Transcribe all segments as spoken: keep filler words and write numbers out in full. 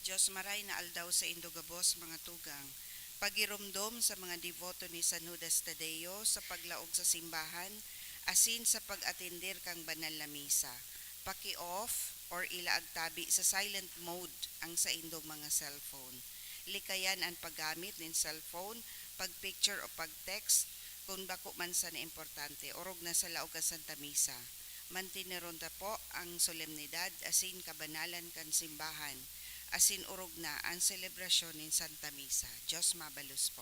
Dios, maray na aldaw saindo gabos, mga tugang. Pagiromdom sa mga deboto ni San Judas Tadeo sa paglaog sa simbahan asin sa pag-atender kan banal na misa. Paki-off or ilaag tabi sa silent mode ang saindong mga cellphone. Likayan an paggamit nin cellphone, pag-picture o pag-text kun bako man sana importante, orog na sa laog kan Santa Misa. Manteneron ta po ang solemnidad asin kabanalan kan simbahan, asin orog na an selebrasyon nin Santa Misa. Dios mabalos po.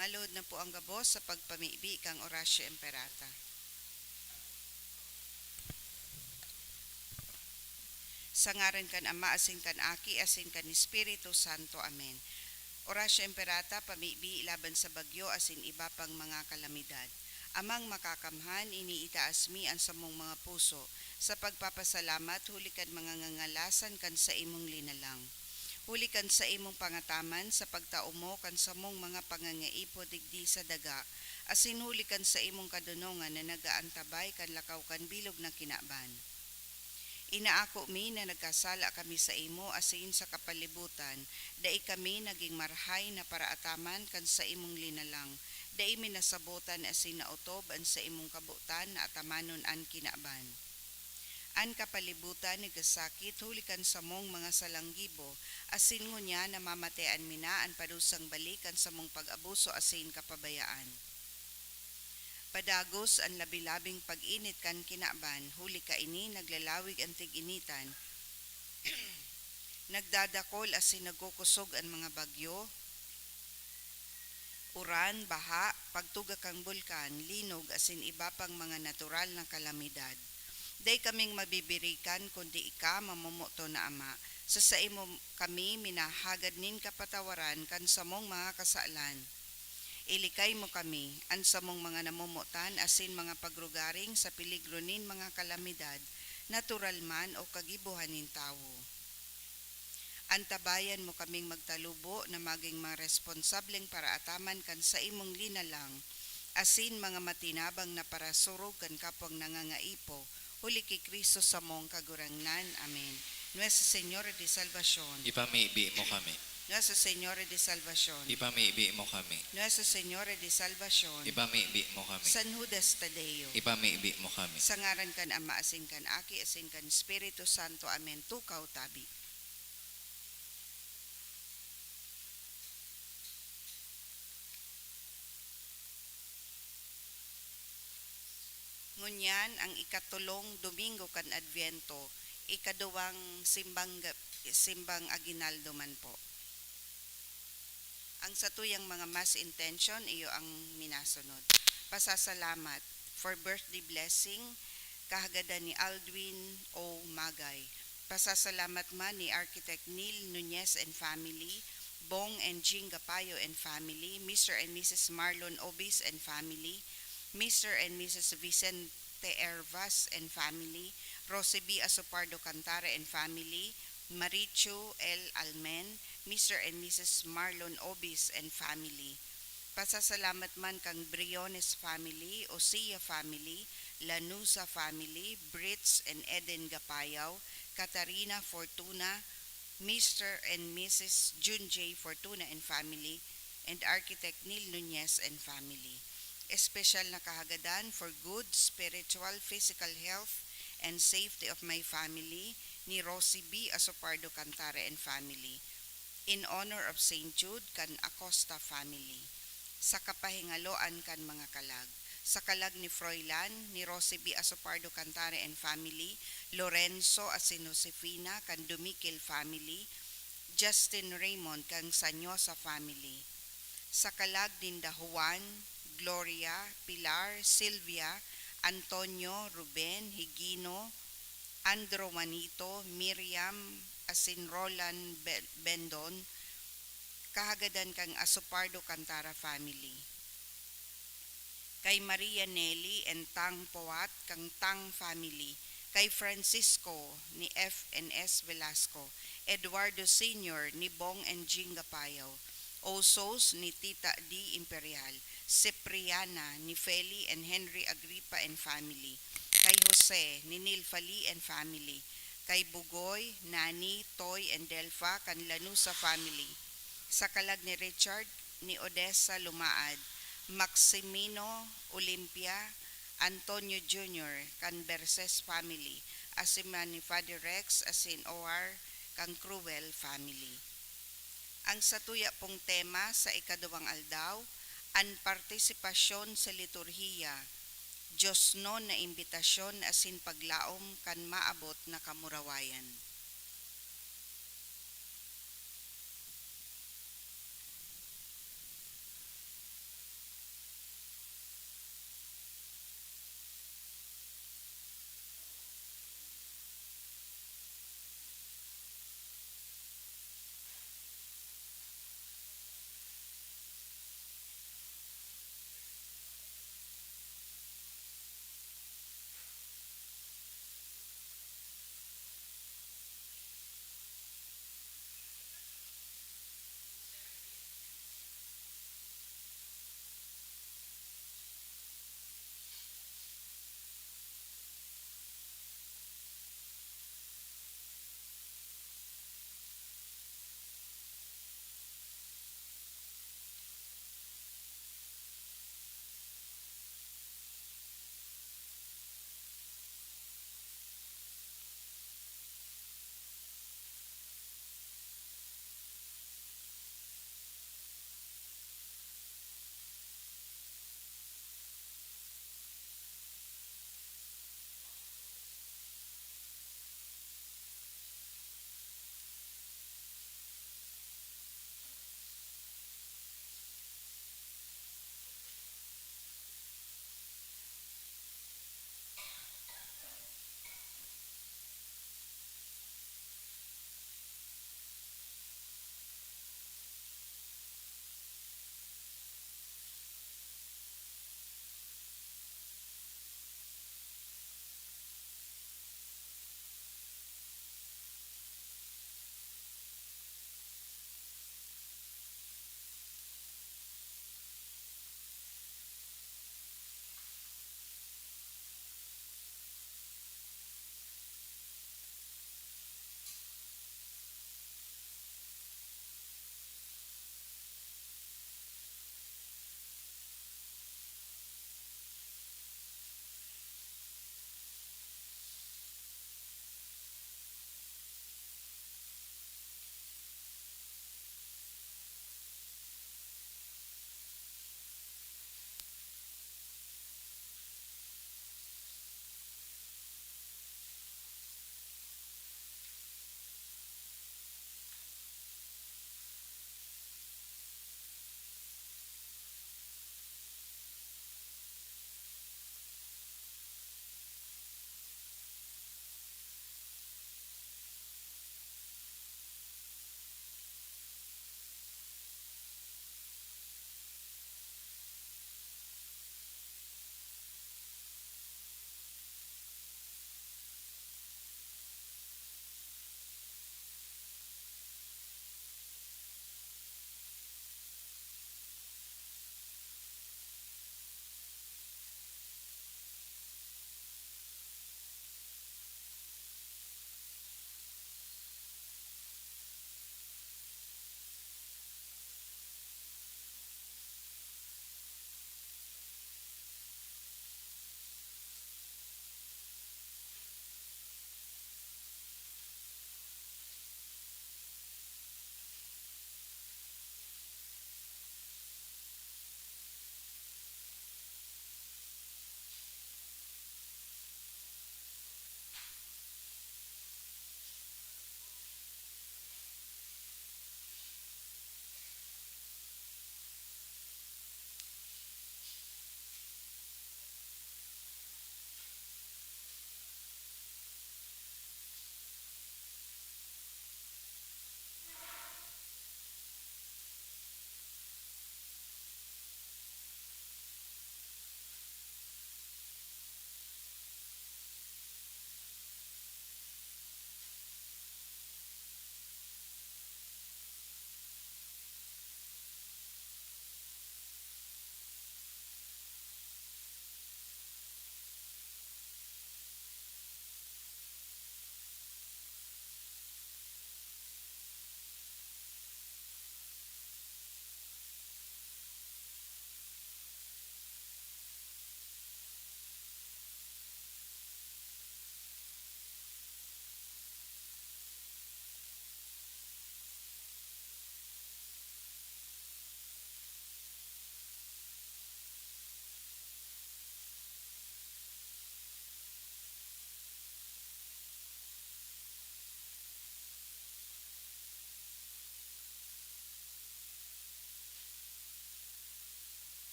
Maluhod na po ang gabos sa pagpamibi kan Oratio Imperata. Sa ngaran kan Ama, asin kan Aki, asin kan Espiritu Santo. Amen. Oratio Imperata, pamibi laban sa bagyo asin iba pang mga kalamidad. Amang Makakamhan, iniitaas mi an samong mga puso sa pagpapasalamat huli kan mga ngangalasan kan saimong linalang. Huli kan saimong pangataman sa pagtao mo kan samong mga pangangaipo digdi sa daga, asin huli kan saimong kadonongan na nag-aantabay kan lakaw kan bilog na kinaban. Inaako mi na nagkasala kami saimo asin sa kapalibutan, dai kami nagin marahay na paraataman kan saimong linalang, dai mi nasabotan asin naotob an saimong kabotan na atamanon an kinaban. An kapalibutan nagasakit huli kan samong mga salang gibo, asin ngunyan namamatean mi na an padusang balik kan samong pag-abuso asin kapabayaan. Padagos an labi-labing pag-init kan kinaban, huli kaini naglalawig an tig-initan, nagdadakol asin nagkukosog an mga bagyo, uran, baha, pagtuga kan bulkan, linog, asin iba pang mga natural na kalamidad. Dai kaming mabibirikan kundi ika, mamomoton na Ama. Sa saimo kami minahagad nin kapatawaran kan samong mga kasalan. Ilikay mo kami, an samong mga namomotan asin mga pagrugaring sa peligro nin mga kalamidad, natural man o kagibohan nin tawo. Antabayan mo kaming magtalubo na magin mga responsableng paraataman kan saimong linalang, asin mga matinabang na parasurog kan kapwang nangangaipo, huli ki Cristo samong Kagurangnan. Amen. Nuestra Señora de Salvacion. Ipamibi mo kami. Nuestra Señora de Salvacion. Ipamibi mo kami. Nuestra Señora de Salvacion. Ipamibi mo kami. San Judas Tadeo. Ipamibi mo kami. Sa ngaran kan Ama, asin kan Aki, asin kan Espiritu Santo. Amen. Tukaw tabi. Ngunyan ang ikatolong Domingo kan Adviento, ikaduwang simbang ga-, simbang aguinaldo man po. Ang satuyang mga mass intention, iyo ang minasunod. Pasasalamat for birthday blessing, kahagadan ni Aldwin O. Magay. Pasasalamat man ni Architect Neil Nunez and family, Bong and Jing Gapayo and family, Mister and Missus Marlon Obis and family, Mister and Missus Vicente Hervas and family, Rosie B. Asopardo Cantare and family, Marichu L. Almen, Mister and Missus Marlon Obis and family. Pasasalamat man kan Briones family, Osea family, Lanuza family, Brits and Eden Gapayaw, Katarina Fortuna, Mister and Missus Jun J. Fortuna and family, and Architect Neil Nunez and family. Espesyal na kahagadan for good spiritual, physical health, and safety of my family, ni Rosie B. Asopardo Cantare and family, in honor of Saint Jude kan Acosta family. Sa kapahingaloan kan mga kalag. Sa kalag ni Froilan, ni Rosie B. Asopardo Cantare and family, Lorenzo asin Josefina kan Dumikil family, Justin Raymond kan Sanyosa family. Sa kalag ninda Juan, Gloria, Pilar, Silvia, Antonio, Ruben, Higino, Andro Manito, Miriam, asin Roland Be-, Bendon, kahagadan kan Asopardo Cantara family. Kay Maria Nelly and Tang Poat kan Tang family. Kay Francisco ni F and S Velasco, Eduardo Senior ni Bong and Jing Gapayaw, Osos ni Tita D Imperial, Cipriana ni Feli and Henry Agripa and family, kay Jose ni Nilfali and family, kay Bugoy, Nani, Toy and Delfa kan Lanusa family, sa kalag ni Richard ni Odessa Lumaad, Maximino Olimpia, Antonio Junior kan Berses family, asin man ni Father Rex asin O R kan Cruel family. Ang satuya pong tema sa ikaduwang aldaw, an partisipasyon sa liturhiya, diosnon na imbitasyon asin paglaom kan maabot na kamurawayan.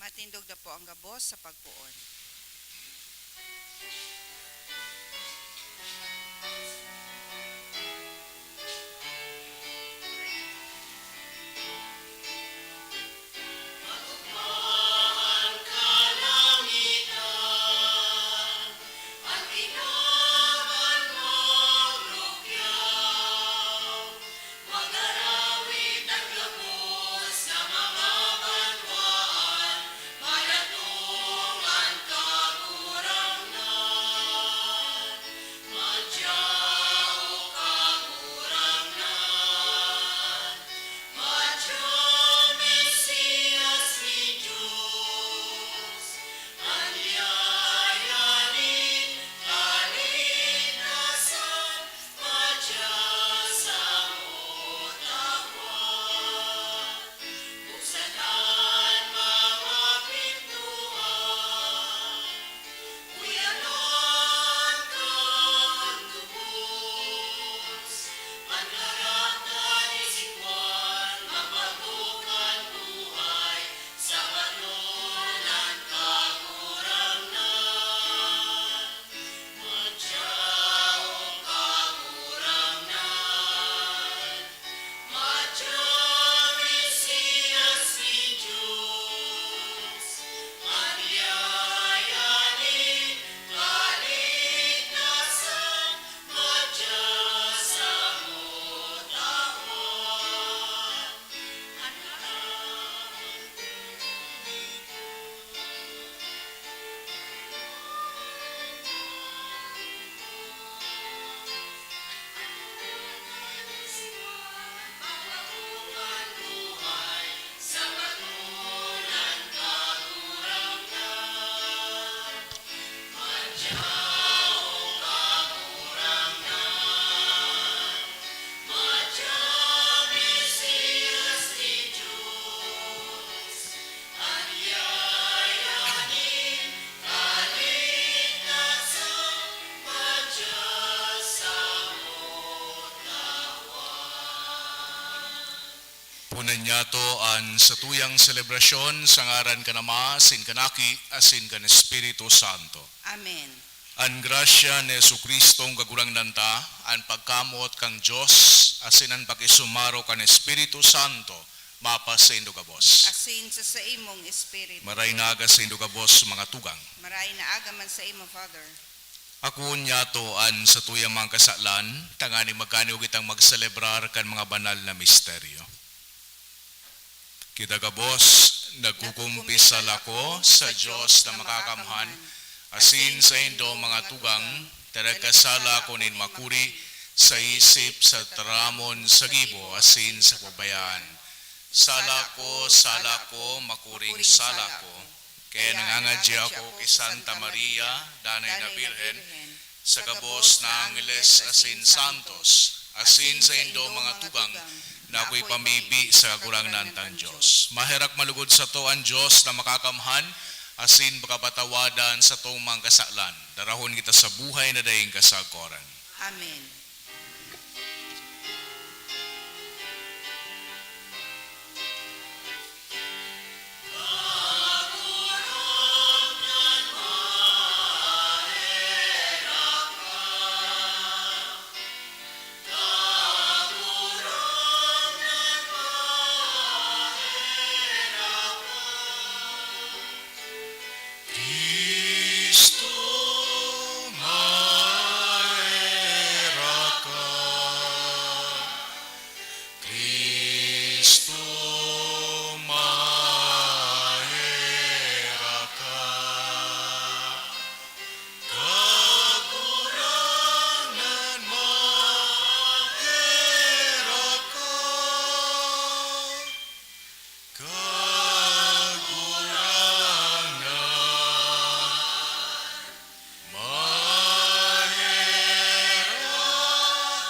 Matindog na po ang gabos sa pagpoon. Punan niyato an satuyang selebrasyon sa ngaran kan Ama, asin kan Aki, asin kan Espiritu Santo. Amen. An grasya ni Jesu-Cristong Kagurangnan ta, an pagkamoot kan Dios, asin an pakisumaro kan Espiritu Santo, mapasaindo gabos. Asin sa saimong espiritu. Maray na aga saindo gabos, mga tugang. Maray na aga man saimo, Father. Akoon niyato an satuyang mga kasalan, tanganing magkaniog kitang magselebrar kan mga banal na misteryo. Kita gabos, nagkukumpisal ako sa Dios na Makakamhan, asin saindo, mga tugang, ta nagkasala ako nin makuri sa isip, sa taramon, sa gibo, asin sa kapabayaan. Sala ko, sala ko, makuring sala ko. Kaya nangangadya ako ki Santa Maria, Danay na Birhen, sa gabos na angheles asin santos, asin saindo, mga tugang, na ako'y pamibi sa Kagurangnan tang Dios. Maherak man lugod sato an Dios na Makakamhan, asin pakapatawadan satong mga kasalan. Darahon kita sa buhay na daing kasagkoran. Amen. Cristo, maherak ka. Cristo, maherak ka. Kagurangnan, maherak ka. Kagurangnan, maherak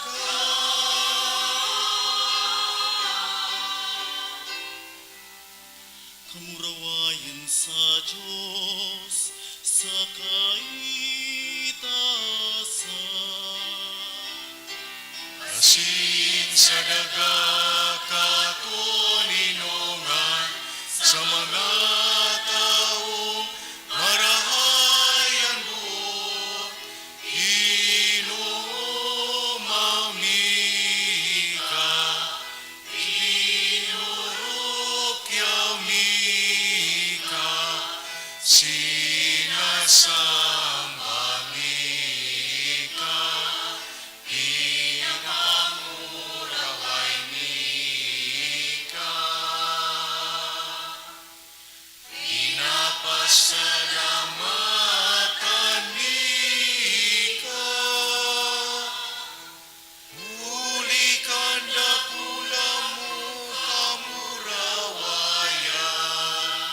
ka. Kamurawayan sa Dios sa kaitaasan. Asin sa daga katoninongan sa mga Sinasamba mi ka, pinapanguraway mi ka, pinapasalamatan mi ka. Huli kan dakula mong kamurawayan,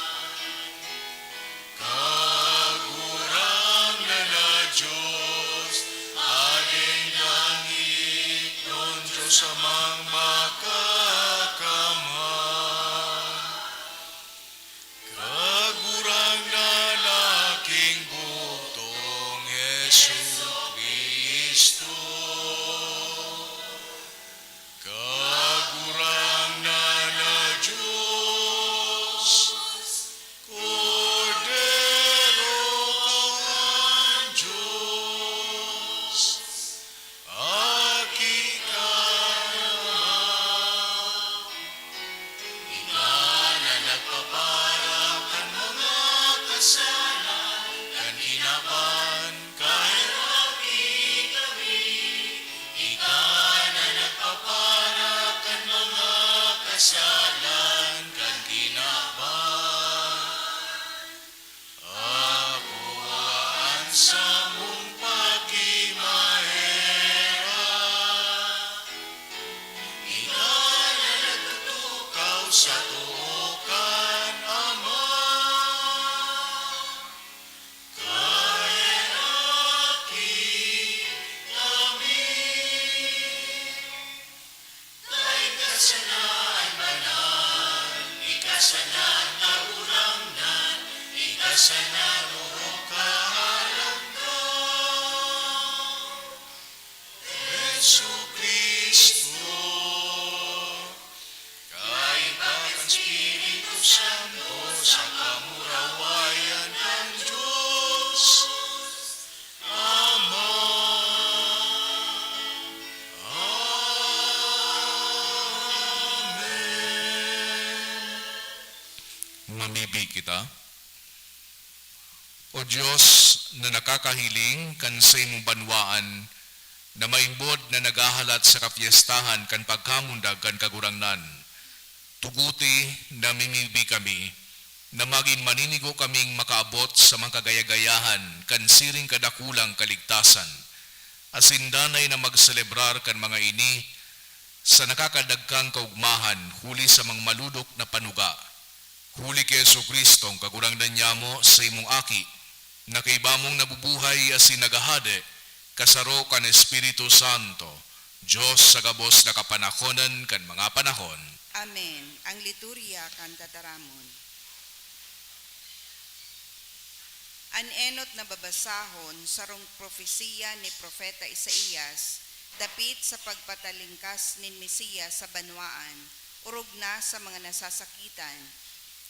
Kagurangnan na Dios, Hadeng langitnon, Dios Amang Makakamhan. Kagurangnan na aking bugtong Jesu-Cristo, Kagurangnan na Dios, Kordero kan Dios, Aki kan Ama. Ika na nagpapara kan mga kasalanan kan kinaban, kaheraki kami. Ika na nagpapara kan mga kasalan kan kinaban. Akoa an samong pakimaherak. Ika na nagtutukaw sa too kan Ama. Kaheraki kami. Ika sana an banal, ika sana an kagurangnan, ika sana an orog kahalangkaw. Jesu-Cristo, kaiba kan Espiritu Santo sa kamurawayan kan Dios Ama. Amen. Mamibi kita. O Dios na nakakahiling kan saimong banwaan, na maimbod na naghahalat sa kapyestahan kan pagkamundag kan Kagurangnan, tuguti na mimibi kami na magin maninigo kaming makaabot sa mga kagaya-gayahan kan siring kadakulang kaligtasan, asin danay na magselebrar kan mga ini sa nakakadagkang kaogmahan huli sa mga malodok na panuga. Huli ki Jesu-Cristo, an Kagurangnan nyamo, saimong Aki, na kaiba mong nabubuhay asin naghahade, kasaro kan Espiritu Santo, Dios sa gabos na kapanahonan kan mga panahon. Amen. Ang liturya kan tataramon. An enot na babasahon, sarong propesiya ni Propeta Isaias, dapit sa pagpatalingkas nin Mesiyas sa banwaan, orog na sa mga nasasakitan.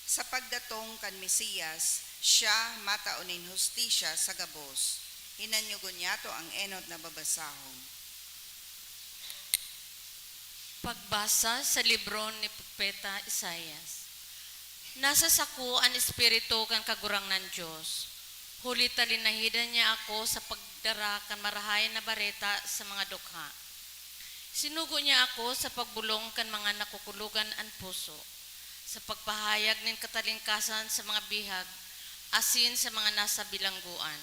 Sa pagdatong kan Mesiyas, siya matao nin hustisya sa gabos. Hinanyugon niyato ang enot na babasahon. Pagbasa sa libro ni Propeta Isaias. Nasa sako an Espiritu kan Kagurangnan Dios, huli ta linahidan niya ako sa pagdara kan Marahay na Bareta sa mga dukha. Sinugo niya ako sa pagbolong kan mga nakukulogan an puso, sa pagpahayag nin katalingkasan sa mga bihag asin sa mga nasa bilanggoan.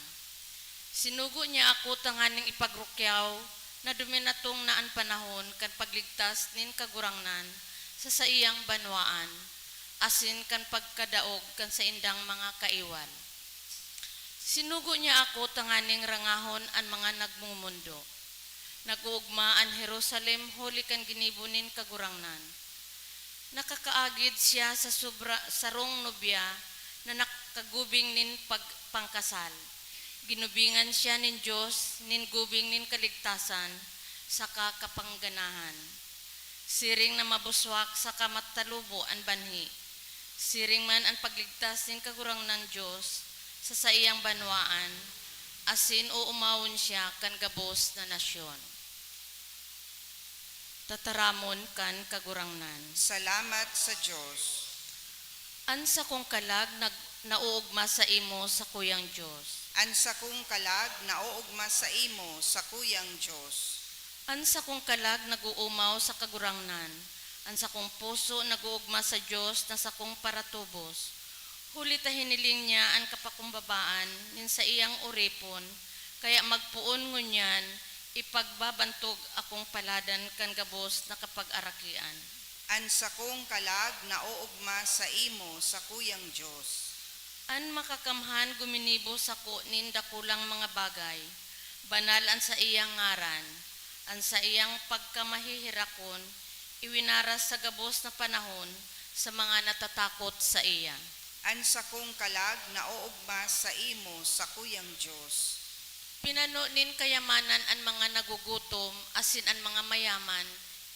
Sinugo niya ako tanganing ipagrukyaw na duminatong na an panahon kan pagligtas nin Kagurangnan sa saiyang banwaan, asin kan pagkadaog kan saindang mga kaiwal. Sinugo niya ako tanganing rangahon an mga nagmomondo. Nag-oogma an Jerusalem huli kan ginibo nin Kagurangnan. Nakakaagid siya sa sobra, sarong nobya na nakagubing nin pag-, pangkasal. Ginubingan siya nin Dios nin gubing nin kaligtasan saka kapangganahan. Siring na mabuswak saka matalubo an banhi, siring man an pagligtas nin Kagurangnan Dios sa saiyang banwaan, asin oomawon siya kan gabos na nasyon. Tataramon kan Kagurangnan. Salamat sa Dios. An sakong kalag nag-, naoogma sa imo, sakuyang Dios. An sakong kalag naoogma sa imo, sakuyang Dios. An sakong kalag nag-oomaw sa Kagurangnan. An sakong puso nag-oogma sa Dios na sakong paratubos. Huli ta hiniling niya an kapakumbabaan nin saiyang oripon, kaya magpoon ngunyan ipagbabantog akong paladan kan gabos na kapag-arakian. An sakong kalag naoogma sa imo, sakuyang Dios. An Makakamhan guminibo sako nin dakulang mga bagay. Banal an saiyang ngaran. An saiyang pagkamaheherakon iwinaras sa gabos na panahon sa mga natatakot saiya. An sakong kalag naoogma sa imo, sakuyang Dios. Pinano nin kayamanan an mga nagugutom, asin an mga mayaman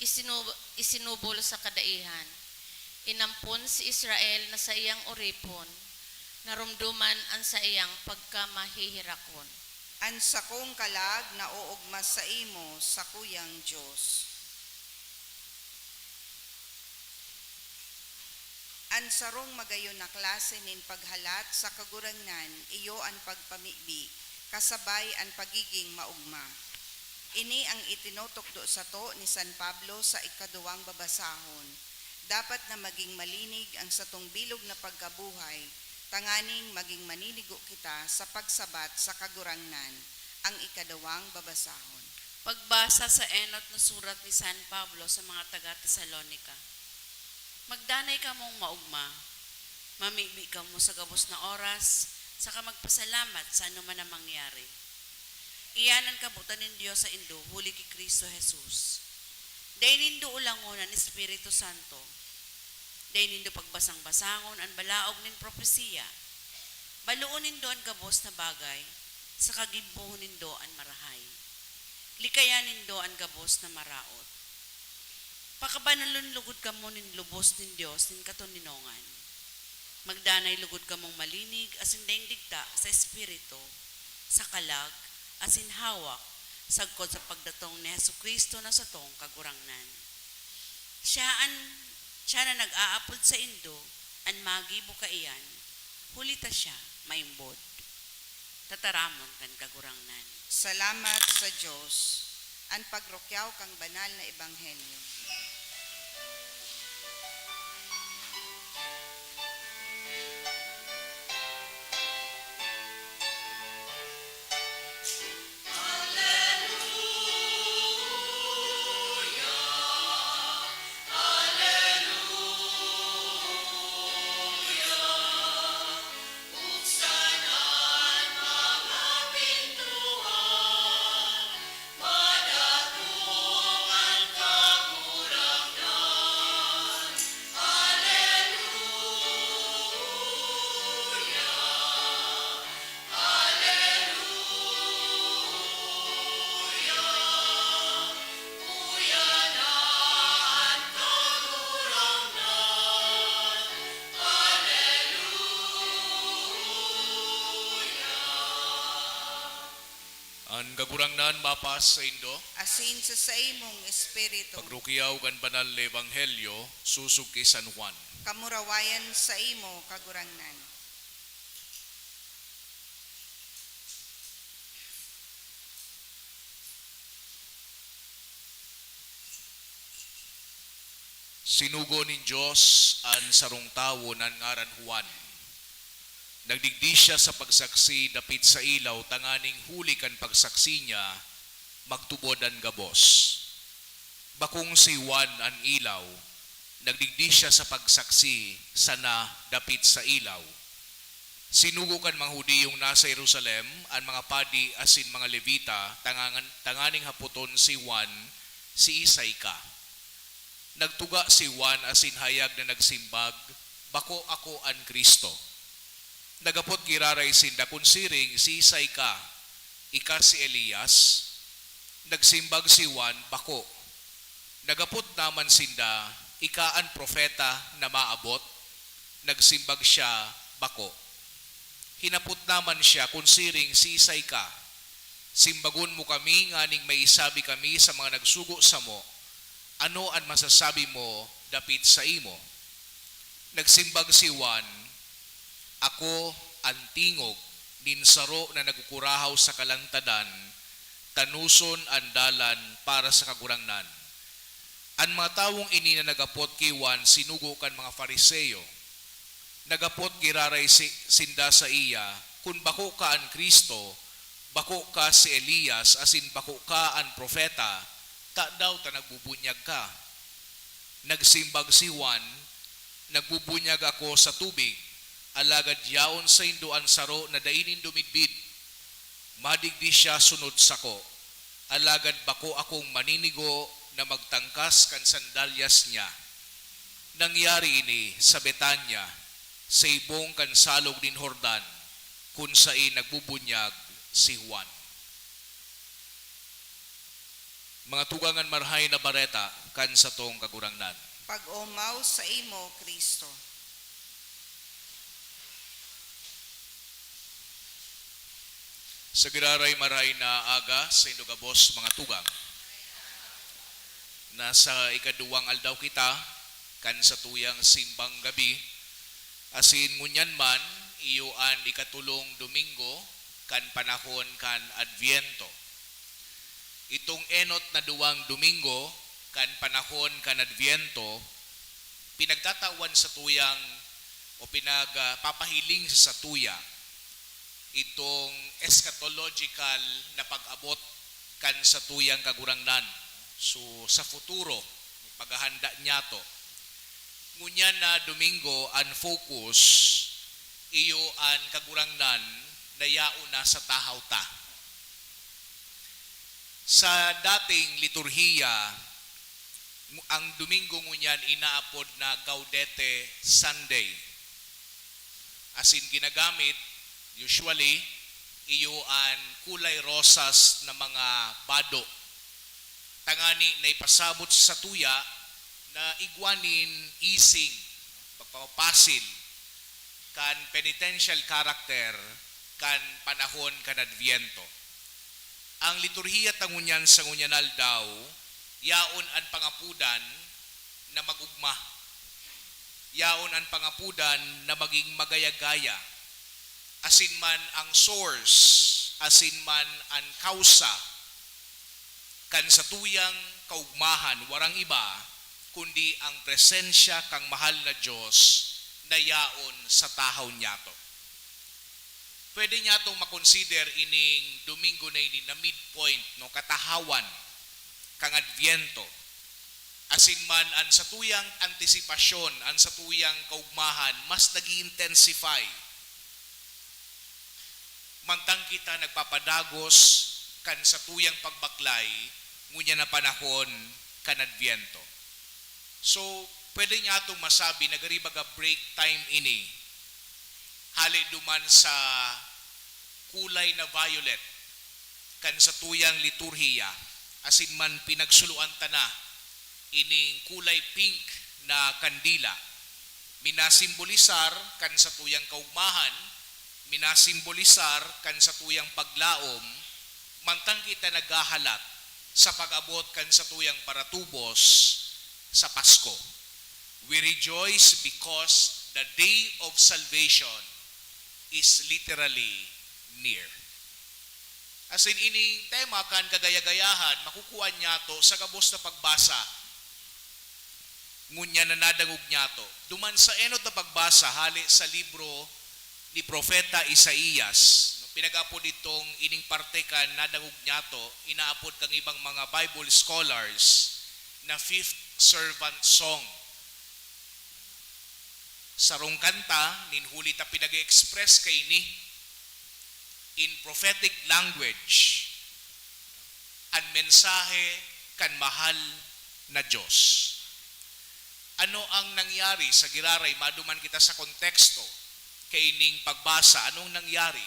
isinu-, isinubol sa kadaihan. Inampon si Israel na saiyang oripon, naromdoman an saiyang pagkamaheherakon. An sakong kalag naoogma sa imo, sakuyang Dios. An sarong magayon na klase nin paghalat sa Kagurangnan iyo an pagpamibi kasabay an pagiging maogma. Ini ang itinutukdo sato ni San Pablo sa ikaduwang babasahon. Dapat na maging malinig ang satong bilog na pagkabuhay, tanganing maging maninigo kita sa pagsabat sa Kagurangnan. Ang ikaduwang babasahon. Pagbasa sa enot na surat ni San Pablo sa mga taga-Tesalonica. Magdanay kamong maogma, mamibi kamo sa gabos na oras, saka magpasalamat sa anoman na mangyari. Iyan an kabotan nin Dios saindo huli ki Cristo Jesus. Dai nindo olangon an Espiritu Santo. Dai nindo pagbasang-basangon an balaog nin propesiya. Baloon nindo an gabos na bagay, saka gimpohon nindo an marahay. Likayan nindo an gabos na maraot. Pakabanalon logod kamo nin lubos nin Dios nin katoninongan. Magdanay logod kamong malinig asin daing digta sa espiritu, sa kalag, asin hawak, sagkod sa pagdatong ni Jesu-Cristo na satong Kagurangnan. Siya an, siya na nag-aapod saindo, an magibo kaiyan, huli ta siya maimbod. Tataramon kan Kagurangnan. Salamat sa Dios. An pagrukyaw kan banal na ebanghelyo. An Kagurangnan mapas saindo. Asin sa saimong espiritu. Pagrukyaw kan banal na ebanghelyo sosog ki San Juan. Kamurawayan saimo, Kagurangnan. Sinugo nin Dios an sarong tawo na an ngaran Juan. Nagdigdi siya sa pagsaksi dapit sa ilaw tanganing huli kan pagsaksi niya, magtubod an gabos. Bakong si Juan an ilaw, nagdigdi siya sa pagsaksi sana dapit sa ilaw. Sinugo kan mga Judiyong nasa Jerusalem an mga padi asin mga Levita tangangan-, tanganing hapoton si Juan, "Siisay ka?" Nagtuga si Juan asin hayag na nagsimbag, "Bako ako an Cristo." Naghapot giraray sinda kun siring, "Siisay ka? Ika si Elias?" Nagsimbag si Juan, "Bako." Naghapot naman sinda, "Ika an propeta na maabot?" Nagsimbag siya, "Bako." Hinapot naman siya kun siring, "Siisay ka? Simbagon mo kami nganing may isabi kami sa mga nagsugo samo. Ano an masasabi mo dapit saimo?" Nagsimbag si Juan, "Ako an tingog nin saro na nagkukurahaw sa kalantadan, tanoson an dalan para sa Kagurangnan." An mga tawong ini na nagapot ki Juan sinugo kan mga Fariseo. Nagapot giraray si, sinda saiya, "Kun bako ka an Cristo, bako ka si Elias, asin bako ka an propeta, tadaw ta nagbubunyag ka?" Nagsimbag si Juan, "Nagbubunyag ako sa tubig, alagad yaon saindo an saro na dai nindo midbid. Madigdi siya sunod sako, alagad bako akong maninigo na magtangkas kan sandalyas niya." Nangyari ini sa Betania, sa ibong kan Salog nin Jordan, kun saen nagbubunyag si Juan. Mga tugang, an Marahay na Bareta kan satong Kagurangnan. Pag-omaw saimo, Cristo. Sa giraray marahay na aga saindo gabos, mga tugang. Nasa ikaduwang aldaw kita kan satuyang simbang gabi, asin ngunyan man, iyo an ikatolong Domingo kan panahon kan Adviento. Itong enot na duwang Domingo kan panahon kan Adviento, pinagtatawan satuyang o pinag, ah, papahiling sa satuya itong eschatological na pag-abot kan satuyang Kagurangnan. So, sa futuro, paghahanda niyato. Ngunyan na Domingo, an focus, iyo an Kagurangnan na yaon na sa tahaw ta. Sa dating liturhiya, ang Domingo ngunyan inaapod na Gaudete Sunday. Asin ginagamit, usually, iyo an kulay rosas na mga bado, tangani na ipasabot sa satuya na igwa nin ising, pagpapasil kan penitential character kan panahon kan Adviento. Ang liturhiya ta ngunyan sa ngunyan aldaw, yaon an pangapodan na mag-ogma. Yaon an pangapodan na maging magaya-gaya. Asin man ang source, asin man an kausa kan satuyang kaogmahan, warang iba kundi ang presensya kan mahal na Dios na yaon sa tahaw niyato. Pwede niyatong makonsider ining Domingo na ini na midpoint, no, katahawan kan Adviento. Asin man an satuyang antisipasyon, an satuyang kaogmahan, mas nag-i-intensify. Mantang kita nagpapadagos kan satuyang pagbaklay, ngunyan na panahon kan Adviento. So, pwede niya atong masabi na gari baga break time ini. Hali duman sa kulay na violet kan satuyang liturhiya, asin man pinagsuluan ta na ining kulay pink na kandila. Minasimbolisar kan satuyang kaogmahan, minasimbolisar kan satuyang paglaom, mantang kita naghahalat sa pag-abot kan satuyang paratubos sa Pasko. We rejoice because the day of salvation is literally near. Asin ining tema kan kagaya-gayahan, makukuha niyato sa gabos na pagbasa. Ngunyan na nadangog niyato, duman sa enot na pagbasa hale sa libro ni Propeta Isaias, no, pinag-apod itong ining parte kan nadangog niyato, inaapod kang ibang mga Bible scholars na fifth servant song. Sarong kanta nin huli ta pinag-express kaini in prophetic language, an mensahe kan mahal na Dios. Ano ang nangyari sa giraray? Maduman kita sa konteksto kaining pagbasa. Anong nangyari?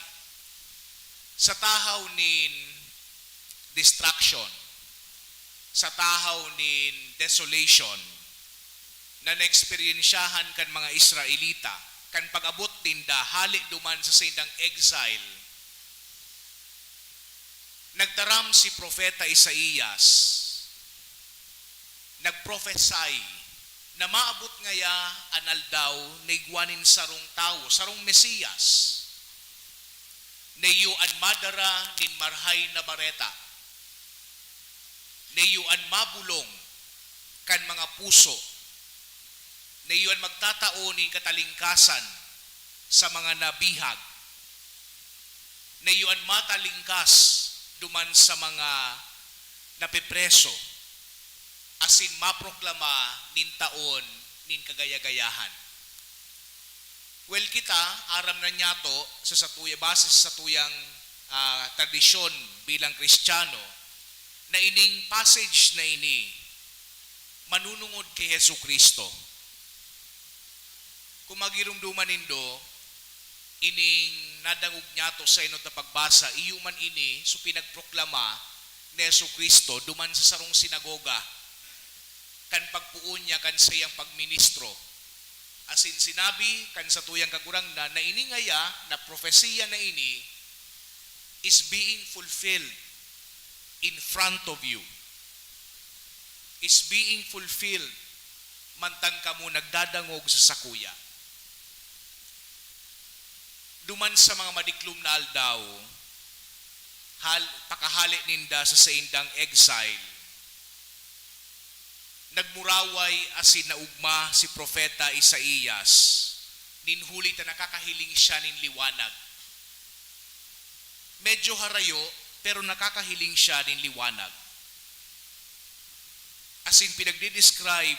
Sa tahaw nin destruction, sa tahaw nin desolation na naeksperyensyahan kan mga Israelita kan pag-abot ninda hale duman sa saindang exile, nagtaram si Propeta Isaias, nagprophesy Na maabot ngaya an aldaw na igwa nin sarong tawo, sarong Mesiyas, na iyo an madara nin Marahay na Bareta, na iyo an mabolong kan mga puso, na iyo an magtatao nin katalingkasan sa mga nabihag, na iyo an matalingkas duman sa mga napepreso, asin maproklama nin taon nin kagaya-gayahan. Well, kita, aram na niyato sa satuya, base sa satuyang, ah, tradisyon bilang Kristiyano, na ining passage na ini manunungod ki Jesu-Cristo. Kung magiromdoman nindo, ining nadangog niyato sa enot na pagbasa, iyo man ini so pinagproklama ni Jesu-Cristo duman sa sarong sinagoga, kan pagpoon niya kan saiyang pagministro. Asin sinabi kan satuyang Kagurangnan na ini ngaya na propesiya na ini is being fulfilled in front of you. Is being fulfilled mantang kamo nagdadangog sa sakuya. Duman sa mga madiklom na aldaw, hal-, pakahale ninda sa saindang exile, nagmuraway asin naugma si Propeta Isaias, nin huli ta nakakahiling siya nin liwanag. Medyo harayo, pero nakakahiling siya nin liwanag. Asin pinagdidescribe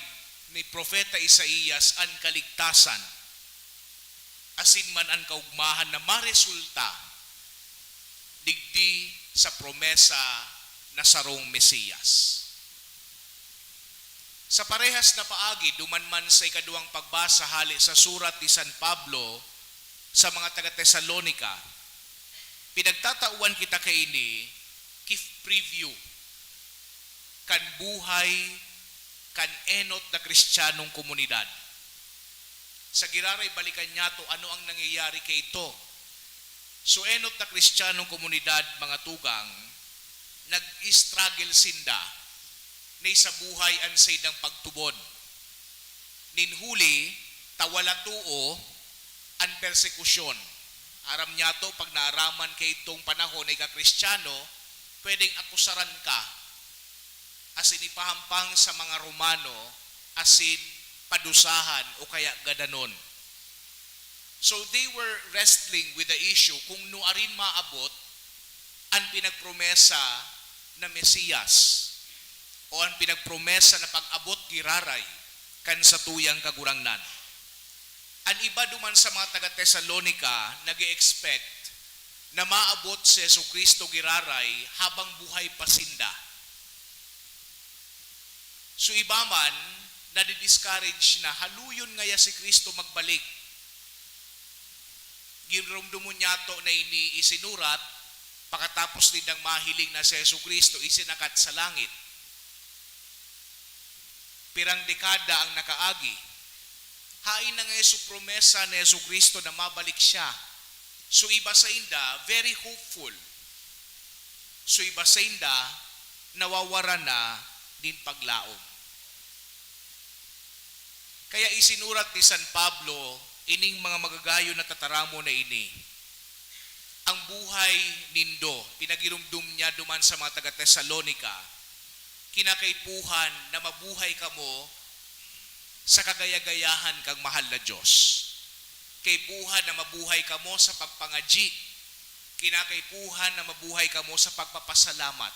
ni Propeta Isaias an kaligtasan, asin man an kaugmahan na maresulta digdi sa promesa na sarong Mesiyas. Sa parehas na paagi, duman man sa ikaduwang pagbasa hale sa surat ni San Pablo sa mga taga-Tesalonica, pinagtatawan kita kaini ki preview kan buhay kan enot na Kristiyanong komunidad. Sa giraray, balikan niyato ano ang nangyayari kaidto. So, enot na Kristiyanong komunidad, mga tugang, nag-struggle sinda na isabuhay an saindang pagtubod. Nin huli ta wala too an persekusyon. Aram niyato, pag naaraman kaidtong panahon na ika Kristiyano, pwedeng akusaran ka asin ipahampang sa mga Romano asin padusahan o kaya gadanon. So, they were wrestling with the issue kung nuarin maabot an pinagpromesa na Mesiyas o an pinagpromesa na pag-abot giraray kan satuyang Kagurangnan. An iba duman sa mga taga-Tesalonica nag-e-expect na maabot si Jesu-Cristo giraray habang buhay pa sinda. So, iba man, nadi-discourage na haluyon ngaya si Cristo magbalik. Giromdomon niyato na ini isinurat pakatapos nindang mahiling na si Jesu-Cristo isinakat sa langit. Pirang dekada ang nakaagi. Haen na ngaya so promesa ni Jesu-Cristo na mabalik siya. So, iba sainda, very hopeful. So, iba sainda, nawawaran na nin paglaom. Kaya isinurat ni San Pablo ining mga magagayon na tataramon na ini. Ang buhay nindo, pinagiromdom niya duman sa mga taga-Tesalonica, kinakaipuhan na mabuhay kamo sa kagaya-gayahan kan mahal na Dios. Kaipuhan na mabuhay kamo sa pagpangadyi. Kinakaipuhan na mabuhay kamo sa pagpapasalamat.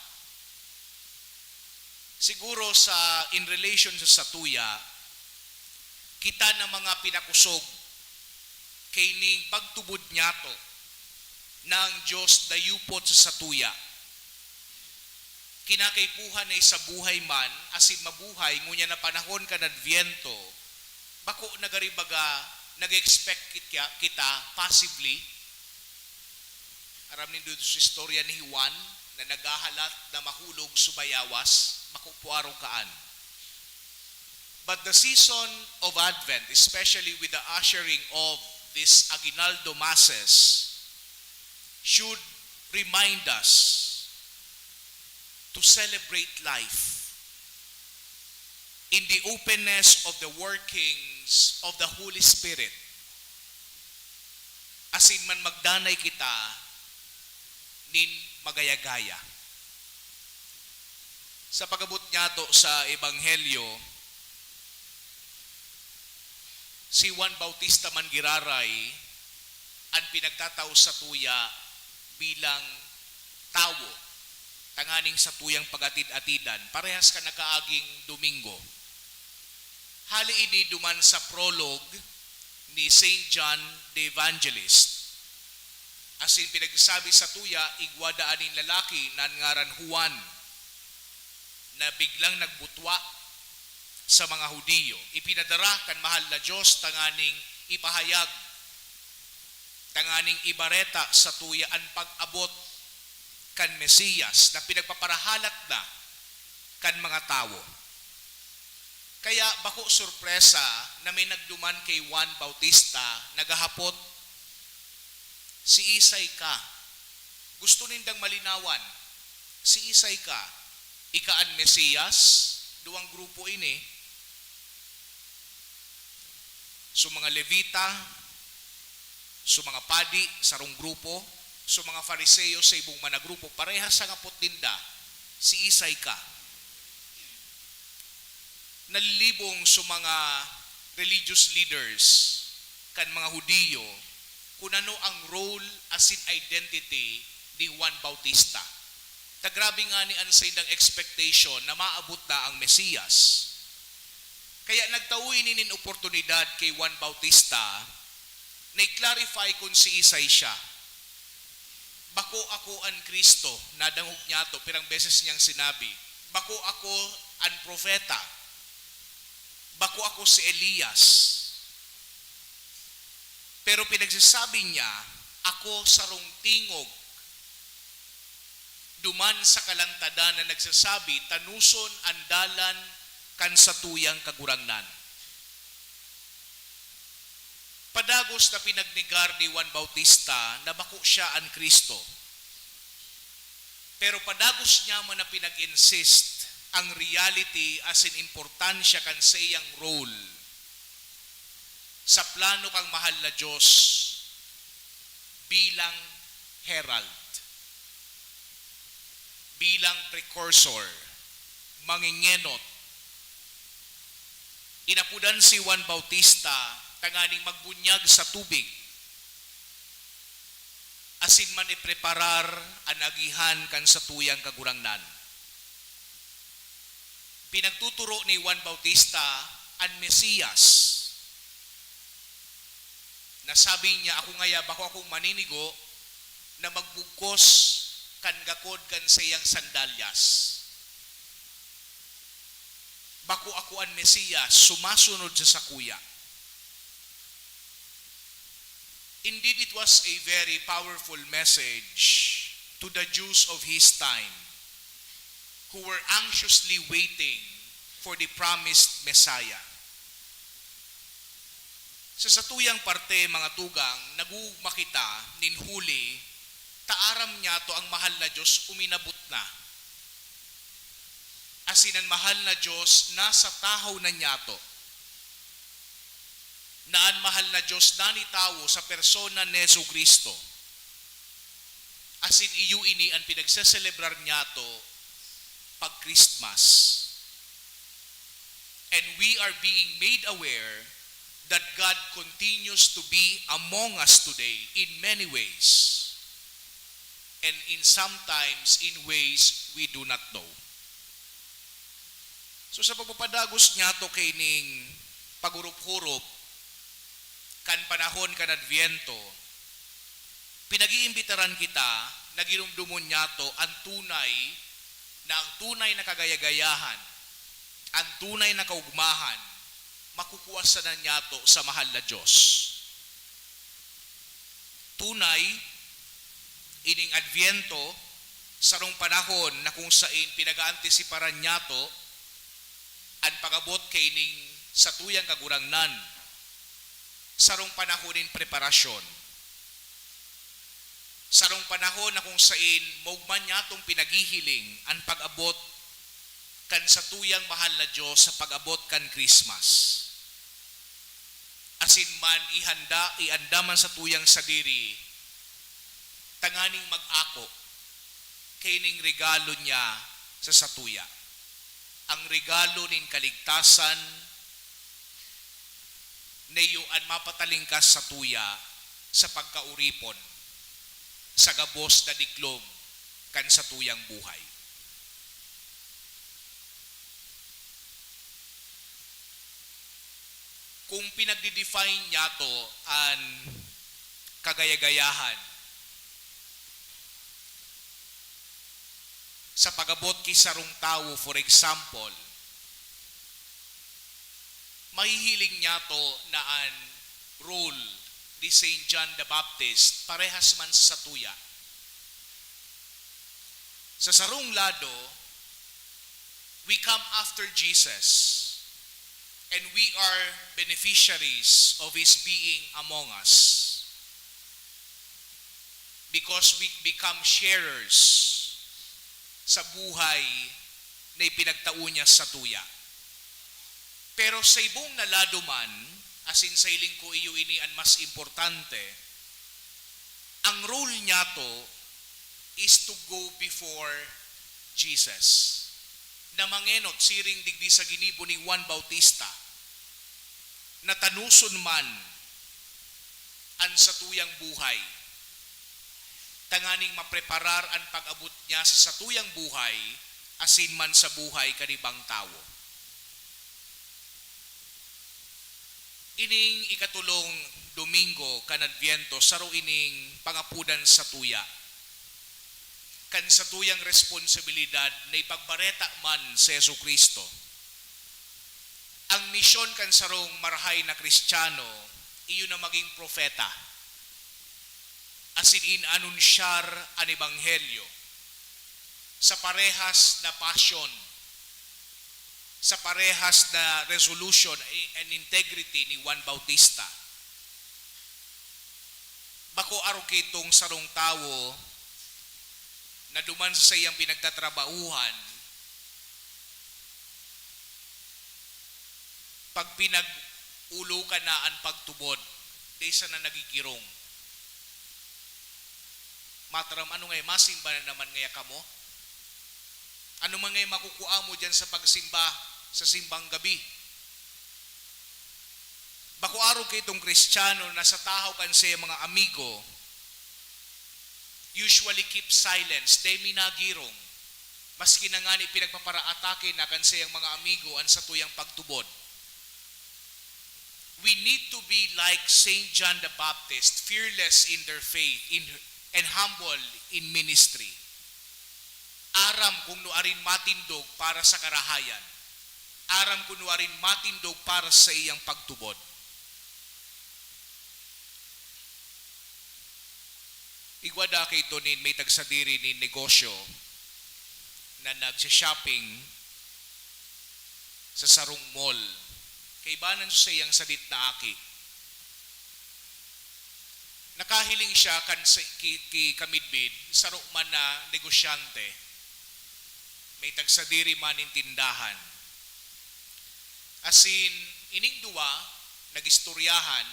Siguro sa, in relation sa satuya, kita na mga pinakosog kaining pagtubod niyato na ang Dios dayupot sa satuya. Kinakaipuhan na isabuhay man asin mabuhay ngunyan na panahon kan Adbyento, bako na gari baga nag-expect kit-, kita passively. Aram nindo sa istorya ni Juan na naghahalat na mahulog sa bayawas, bako po arog kaan. But the season of Advent, especially with the ushering of these Aguinaldo Masses, should remind us to celebrate life. in the openness of the workings of the Holy Spirit, asin man magdanay kita nin magaya-gaya. Sa pag-abot niyato sa Ebanghelyo, si Juan Bautista man giraray an pinagtatao satuya bilang tawo, tanganing satuyang pag-atid-atidan, parehas kan nakaaging Domingo. Hali ini duman sa prologue ni Saint John the Evangelist. Asin pinagsabi satuya, igwa daa nin lalaki na an ngaran Juan, na biglang nagbutwa sa mga Judio. Ipinadara kan Mahal na Dios tanganing ipahayag, tanganing ibareta satuya an pag-abot kan Mesiyas na pinagpaparahalat na kan mga tawo. Kaya bako sorpresa na may nagduman kay Juan Bautista, naghahapot, "Siisay ka?" Gusto nindang malinawan, "Siisay ka? Ika an Mesiyas?" Duwang grupo ini. So, mga Levita, so, mga padi, sarong grupo, so, mga Fariseo, sa ibong man na grupo, parehas ang hapot ninda, "Siisay ka?" Nalilibong so mga religious leaders kan mga Judio kun ano ang role asin identity ni Juan Bautista. Ta grabe ngani an saindang expectation na maabot na ang Mesiyas. Kaya nagtao ini nin oportunidad kay Juan Bautista na i-clarify kun siisay siya. "Bako ako an Cristo," nadangog niyato, pirang beses niyang sinabi. "Bako ako an propeta. Bako ako si Elias." Pero pinagsasabi niya, "Ako sarong tingog duman sa kalantadan na nagsasabi, 'Tanoson an dalan kan satuyang Kagurangnan.'" Padagos na pinagnegar ni Juan Bautista na bako siya an Cristo. Pero padagos niya man na pinag-insist ang reality asin importansya kan saiyang role sa plano kan Mahal na Dios bilang herald, bilang precursor, mangengenot. Inapodan si Juan Bautista tanganing magbunyag sa tubig, asin man ipreparar an agihan kan satuyang Kagurangnan. Pinagtuturo ni Juan Bautista an Mesiyas, na sabi niya, "Ako ngaya, bako akong maninigo na magbugkos kan gakod kan saiyang sandalyas. Bako ako an Mesiyas, sumasunod sa sakuya." Indeed, it was a very powerful message to the Jews of his time, who were anxiously waiting for the promised Messiah. Sa satuyang parte, mga tugang, nag-uugma kita nin huli ta aram niyato an Mahal na Dios uminabot na. Asin an Mahal na Dios nasa tahaw na niyato, na an Mahal na Dios nanitawo sa persona ni Jesu-Cristo. Asin iyo ini an pinagseselebrar niyato pag Christmas. And we are being made aware that God continues to be among us today in many ways, and in sometimes in ways we do not know. So, sa pagpapadagos niyato kaining paghurup-hurup kan panahon kan Adviento, pinag-iimbitaran kita na giromdomon niyato an tunay na, ang tunay na kagaya-gayahan, an tunay na kaugmahan, makukua sana niyato sa Mahal na Dios. Tunay, ining Adviento, sarong panahon na kung sain pinag-aantisiparan niyato an pag-abot kaining satuyang Kagurangnan, sarong panahon nin preparasyon, sarong panahon na kung sain maogma niyatong pinaghihiling an pag-abot kan satuyang mahal na Dios sa pag-abot kan Christmas. Asin man ihanda, iandaman sa tuyang sadiri, tanganing mag-ako kaining regalo niya sa satuya. Ang regalo nin kaligtasan, na iyo an mapatalingkas satuya sa pagkaoripon sa gabos na diklom kan satuyang buhay. Kung pinagdi-define niyato an kagaya-gayahan sa pag-abot ki sarong tawo, for example, mahihiling niyato na an role ni Saint John the Baptist parehas man sa satuya. Sa sarong lado, we come after Jesus and we are beneficiaries of His being among us because we become sharers sa buhay na ipinagtao niya satuya. Pero sa ibong na lado man, asin sa hiling ko iyo ini an mas importante, ang role niyato is to go before Jesus, na mangenot siring digdi sa ginibo ni Juan Bautista, na tanoson man an satuyang buhay, tanganing mapreparar an pag-abot niya sa satuyang buhay asin man sa buhay kan ibang tawo. Ining ikatolong Domingo kan Adbyento, saro ining pangapodan satuya kan satuyang responsibilidad na ipagbareta man si Jesu-Cristo. Ang misyon kan sarong marahay na Kristiyano iyo na magin propeta asin inanunsyar an ebanghelyo sa parehas na passion, sa parehas na resolution and integrity ni Juan Bautista. Bako arog ki itong sarong tawo na duman sa saiyang pinagtatrabahuhan, pag pinag-ulokan na an pagtubod, dai sana nagigirong. Mataram, ano ngaya, masimba na naman ngaya kamo? Ano man ngaya makukua mo diyan sa pagsimba sa simbang gabi? Bako arog ki itong Kristiyano na sa tahaw kan saiyang mga amigo, usually keep silence, dai minagirong, maski na ngani pinagpaparaatake na kan saiyang mga amigo an satuyang pagtubod. We need to be like Saint John the Baptist, fearless in their faith in, and humble in ministry. Aram kung nuarin matindog para sa karahayan. Aram kung nuarin matindog para sa iyang pagtubod. Igwa da kaito nin may tagsadiri nin negosyo na nagsa-shopping sa sarong mall. Kaibanan sa iyang sadit na aki. Nakahiling siya kan sa, ki, ki kamidbid, saro man na negosyante. May tagsadiri man nin tindahan. Asin, ining duwa, nag-istoryahan,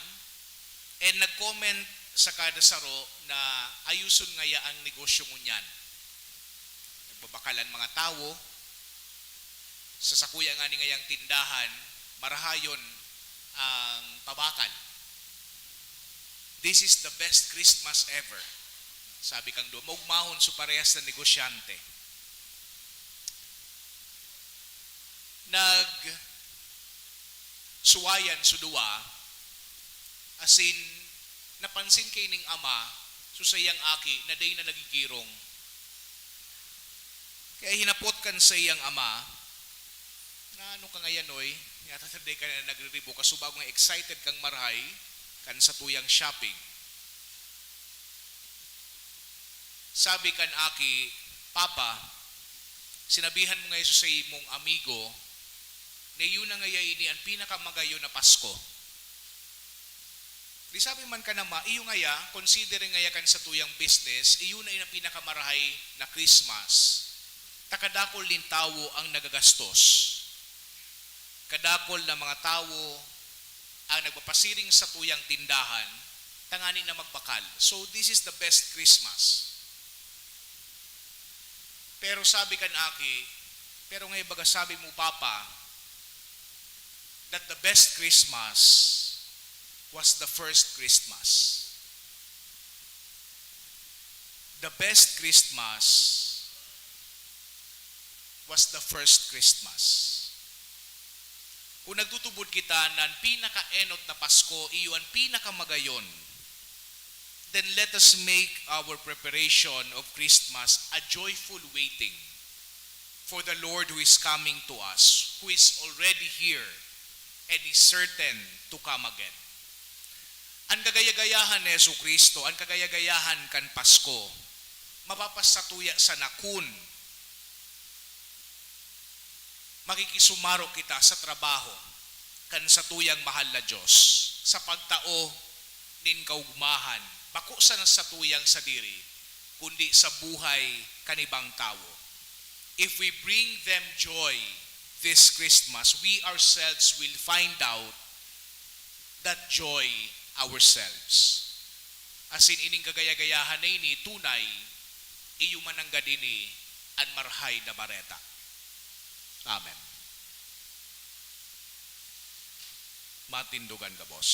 and nag-comment sa kada saro na ayuson ngaya ang negosyo ngunyan. Nagbabakal an mga tawo, sa sakuya ngani ngayang tindahan, marahayon ang pabakal. "This is the best Christmas ever," sabi kang duwa. Maugmahon so parehas na negosyante. Nagsuwayan so duwa, asin napansin kaining ama so saiyang aki na dai na nagigirong. Kaya hinapot kan saiyang ama, "Na ano ka ngayan, oy? Yata dai ka na nagriribo, kasubago nga excited kang marahay kan satuyang shopping." Sabi kan aki, "Papa, sinabihan mo ngaya sa imong amigo na iyo na ngaya ini an pinakamagayon na Pasko." Di sabi man kan ama, "Iyo ngaya, considering ngaya kan satuyang business, iyo na ini an pinakamarahay na Christmas." Ta kadakul nin tawo ang nagagastos. Kadakul na mga tawo ang nagpapasiring sa tuyang tindahan tangani na magbakal. So, this is the best Christmas. Pero sabi kan aki, "Pero nga ibaga sabi mo, Papa, that the best Christmas was the first Christmas." The best Christmas was the first Christmas. Kung nagtutubod kita na an pinakaenot na Pasko iyo an pinakamagayon, then let us make our preparation of Christmas a joyful waiting for the Lord who is coming to us, who is already here and is certain to come again. An kagaya-gayahan ni Jesu-Cristo, an kagaya-gayahan kan Pasko, mapapasatuya sana kun makikisumaro kita sa trabaho kan satuyang mahal na Dios, sa pagtao nin kaugmahan, bako sana sa satuyang sadiri, kundi sa buhay kan ibang tawo. If we bring them joy this Christmas, we ourselves will find out that joy ourselves. Asin ining kagaya-gayahan na ini, tunay, iyo man nanggad ini an Marahay na Bareta. Amen. Matindog an gabos.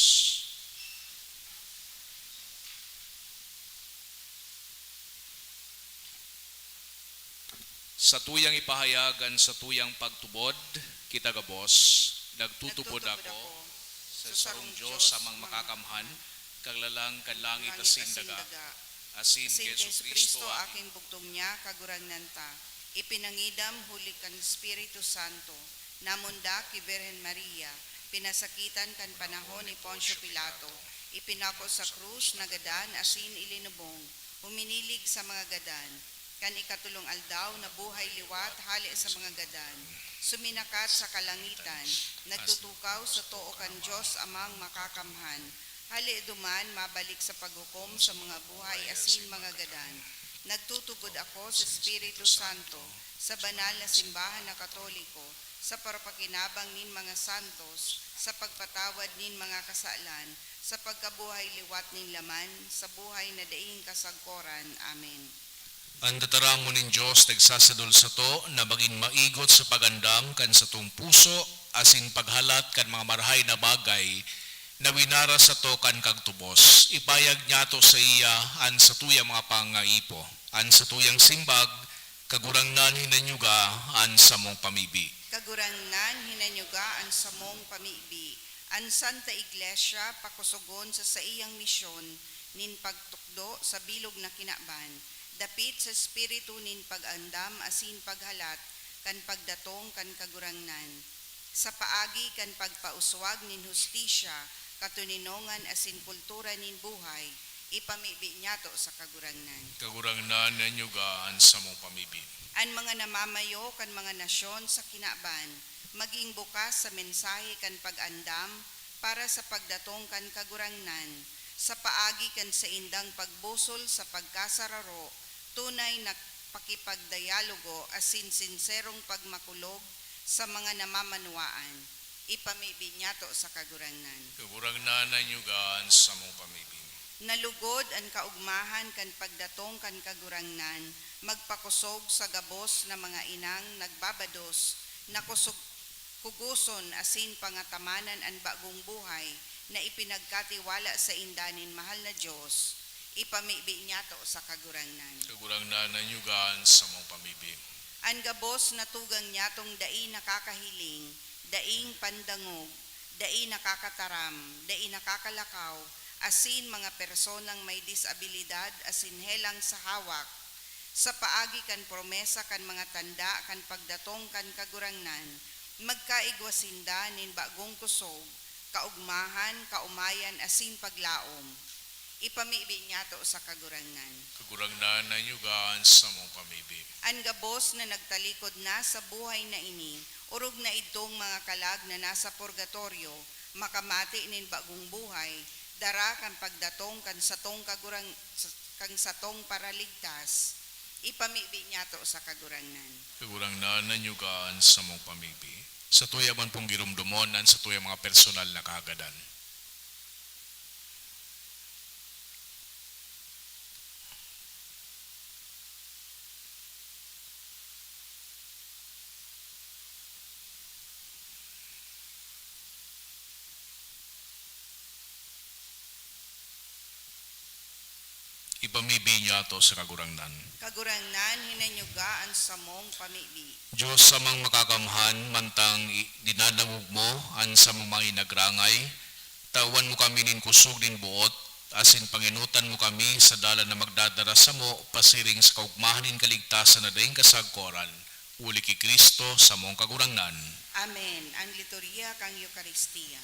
Satuyang ipahayag an satuyang pagtubod, kita gabos, nagtutubod ako sa sarong Dios, Amang Makakamhan, Kaglalang kan langit asin daga, asin ki Jesu-Cristo, aking bugtong niya, Kagurangnan ta. Ipinangidam huli kan Espiritu Santo, namundak ki Birhen Maria, pinasakitan kan panahon ni Poncio Pilato, ipinako sa krus, nagadan asin ilinubong, huminilig sa mga gadan. Kan ikatolong aldaw, nabuhay liwat hale sa mga gadan, suminakat sa kalangitan, nagtutukaw sa too kan Dios Amang Makakamhan. Hale duman, mabalik sa paghukom sa mga buhay asin mga gadan. Nagtutubod ako sa Espiritu Santo, sa banal na simbahan na Katoliko, sa parapakinabang nin mga santos, sa pagpatawad nin mga kasalan, sa pagkabuhay liwat nin laman, sa buhay na daing kasagkoran. Amen. An tataramon nin Dios nagsasadol sato na magin maigot sa pag-andam kan satong puso asin paghalat kan mga marahay na bagay na winara sato kan kagtubos. Ipayag niyato saiya an satuyang mga pangaipo. An satuyang simbag, Kagurangnan, hinanyuga an samong pamibi. Kagurangnan, hinanyuga an samong pamibi. An Santa Iglesia, pakosogon sa saiyang misyon nin pagtukdo sa bilog na kinaban, dapit sa espiritu nin pag-andam asin paghalat kan pagdatong kan Kagurangnan. Sa paagi kan pagpauswag nin hustisya, katoninongan asin kultura nin buhay, ipamibi niyato sa Kagurangnan. Kagurangnan, hinanyuga an samong pamibi. An mga namamayo kan mga nasyon sa kinaban, magin bukas sa mensahe kan pag-andam para sa pagdatong kan Kagurangnan, sa paagi kan saindang pagbusol sa pagkasararo, tunay na pakipagdayalogo asin sinserong pagmakulog sa mga namamanwaan. Ipamibi niyato sa Kagurangnan. Kagurangnan, hinanyuga an samong pamibi. Na lugod an kaogmahan kan pagdatong kan Kagurangnan, magpakosog sa gabos na mga inang nagbabados, na kosog-, kugoson asin pangatamanan an bagong buhay na ipinagkatiwala sainda nin mahal na Dios. Ipamibi niyato sa Kagurangnan. Kagurangnan, hinanyuga an samong pamibi. An gabos na tugang niyatong dai nakakahiling, daing pandangog, dai nakakataram, dai nakakalakaw, asin mga personang may disabilidad asin helang sa hawak, sa paagi kan promesa kan mga tanda kan pagdatong kan Kagurangnan, magkaigwa sinda nin bagong kosog, kaogmahan, kaomayan, asin paglaom. Ipamibi niyato sa Kagurangnan. Kagurangnan, hinanyuga an samong pamibi. An gabos na nagtalikod na sa buhay na ini, orog na idtong mga kalag na nasa purgatorio, makamati nin bagong buhay, dara kan pagdatong kan satong Kagurang-, kan satong Paraligtas. Ipamibi niyato sa Kagurangnan. Kagurangnan, nanyuga an samong pamibi. Satuya man pong giromdomon an satuyang mga personal na kahagadan. Ipamibi niyato sa Kagurangnan. Kagurangnan, hinanyuga an samong pamibi. Diyos samang makakamhan, mantang i-, dinadangog mo an samong mga inagrangay, tawan mo kami nin kusog nin boot, asin pangenotan mo kami sa dalan na magdadara samo pasiring sa kaogmahan nin kaligtasan na daing kasagkoran. Huli ki Cristo, samong Kagurangnan. Amen. Ang liturhiya kan Eukaristia.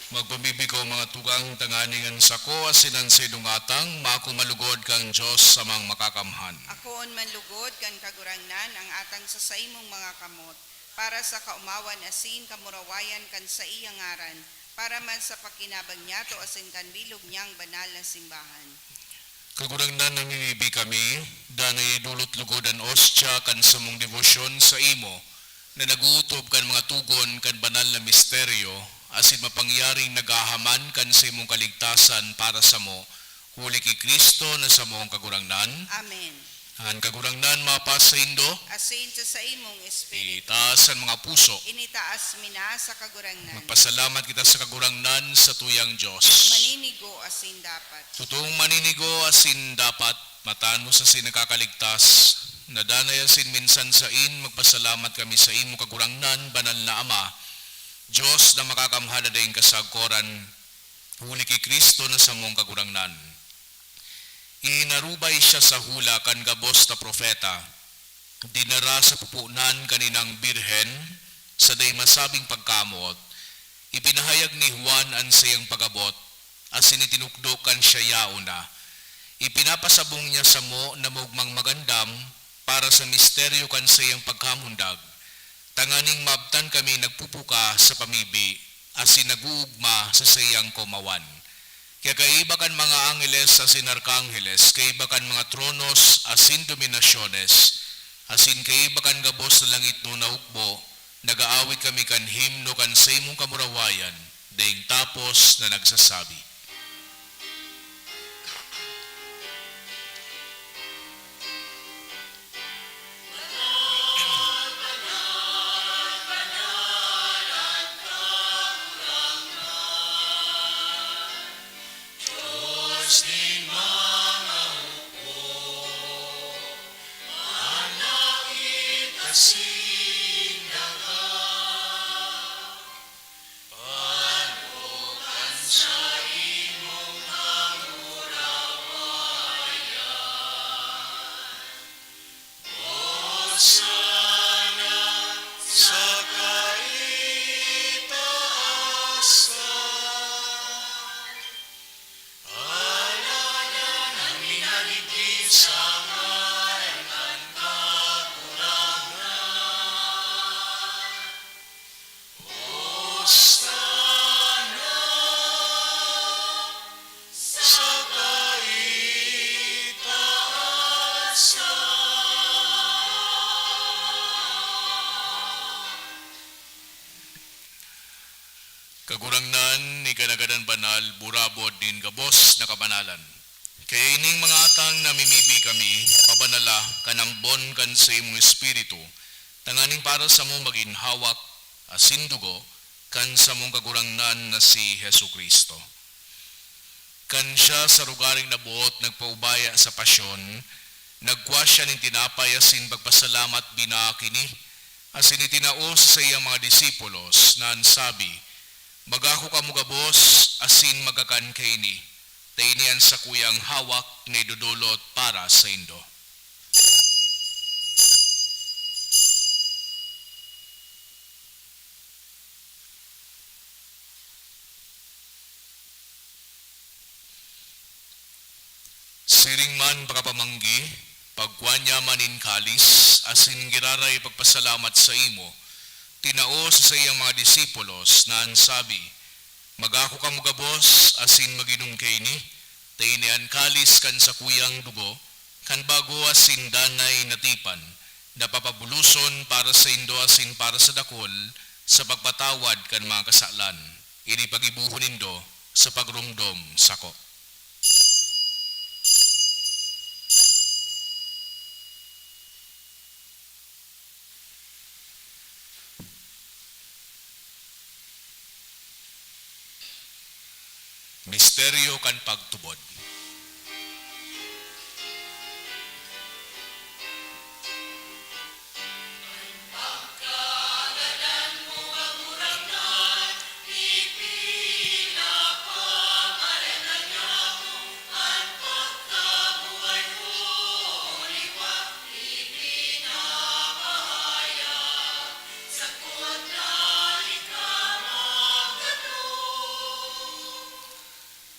Magpamibi ko, mga tugang, tanganing an sako asin an saindong atang maako man lugod kan Dios samang makakamhan. Akoon man lugod kan Kagurangnan ang atang sa saimong mga kamot, para sa kaomawan asin kamurawayan kan saiyang ngaran, para man sa pakinabang niyato asin kan bilog niyang banal na simbahan. Kagurangnan, namimibi kami, danay idolot lugod an ostya kan samong debosyon saimo, na nag-ootob kan mga togon kan banal na misteryo, asin mapangyaring naghahaman kan saimong kaligtasan para samo, huli ki Cristo na samong Kagurangnan. Amen. An Kagurangnan mapasaindo. Asin sa saimong espiritu. Itaas an mga puso. Initaas mi na sa Kagurangnan. Magpasalamat kita sa Kagurangnan, sa tuyang Dios. Maninigo asin dapat. Totoong maninigo asin dapat, matanos asin nakakaligtas, na danay asin minsan sain magpasalamat kami saimo, Kagurangnan, banal na Ama, Dios na makakamhan na daing kasagkoran, huli ki Cristo na samong Kagurangnan. Ihinarubay siya sa hula kan gabos na propeta, dinara sa pupunan kan inang birhen sa dai masabing pagkamoot. Ipinahayag ni Juan an saiyang pag-abot, asin itinukdo kan siya yaon na. Ipinapasabong niya samo na maogmang magandam para sa misteryo kan saiyang pagkamundag, tanganing maabtan kami nagpupuka sa pamibi asin nag-oogma sa saiyang kaomawan. Kaya kaiba kan mga angheles asin arkangheles, kaiba kan mga tronos asin dominasyones, asin kaiba kan gabos na langitnon na hukbo, nag-aawit kami kan himno kan saimong kamurawayan, daing tapos na nagsasabi. Kagurangnan, ika nagadan banal, burabod nin gabos na kabanalan. Kaya ining mga atang namimibi kami, pabanala kan ambon kan saimong Espiritu, tanganing para samo magin hawak asin dugo kan samong Kagurangnan na si Jesu-Cristo. Kan siya sa rogaring naboot nagpaubaya sa pasyon, nagkua siya nin tinapay asin pagpasalamat binaak ini, asin itinao sa saiyang mga disipulos, na an sabi, "Magako kamo gabos asin magkakan kaini, ta ini an sakuyang hawak na idodolot para saindo." Siring man pakapamanggi, pagkua niya man nin kalis, asin giraray pagpasalamat saimo, tinao sa saiyang mga disipulos na an sabi, "Magako kamo gabos asin mag-inom kaini, ta ini an kalis kan sakuyang dugo, kan bago asin danay na tipan, na papabuloson para saindo asin para sa dakul sa pagpatawad kan mga kasalan. Ini paggibohon nindo sa pagromdom sako." Misteryo kan pagtubod.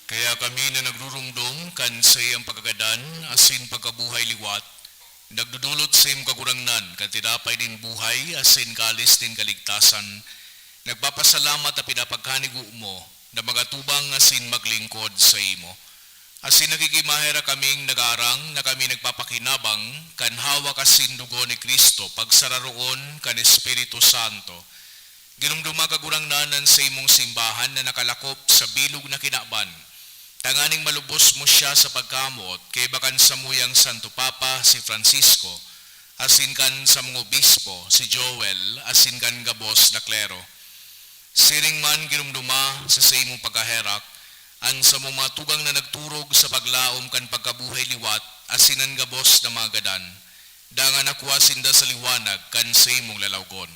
Kaya kami na nagruromdom kan saiyang pagkagadan asin pagkabuhay liwat, nagdodolot sa imong Kagurangnan kan tinapay nin buhay asin kalis nin kaligtasan, nagpapasalamat na pinapagkanigo mo na magatubang asin maglingkod saimo. Asin nakikimaherak kaming nagaarang na kami nagpapakinabang kan hawak asin dugo ni Cristo pagsararoon kan Espiritu Santo. Ginomdoma, Kagurangnan, an saimong simbahan na nakalakop sa bilog na kinaban, tanganing malubos mo siya sa pagkamoot kaiba kan samuyang Santo Papa, si Francisco, asin kan samong obispo, si Joel, asin kan gabos na klero. Siring man ginomdoma sa saimong pagkaherak an samong mga tugang na nagturog sa paglaom kan pagkabuhay liwat asin an gabos na mga gadan, dangan nakua sinda sa liwanag kan saimong lalawgon.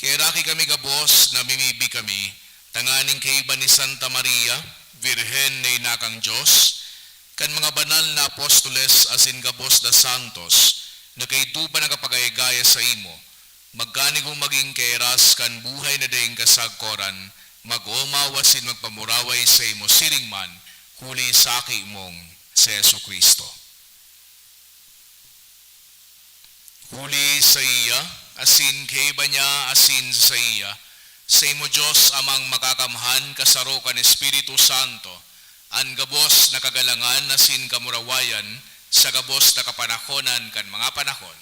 Kaheraki kami gabos, namimibi kami, tanganing kaiba ni Santa Maria, Birhen na ina kan Dios, kan mga banal na apostoles asin gabos na santos na kaidto pa nakapagayagaya saimo, magkanigong magin kairas kan buhay na daing kasagkoran, mag-omaw asin magpamuraway saimo siring man, huli sa Aki mong si Jesu-Cristo. Huli saiya, asin kaiba niya, asin sa saiya, saimo, Dios Amang Makakamhan, kasaro kan Espiritu Santo, an gabos na kagalangan asin kamurawayan sa gabos na kapanahonan kan mga panahon.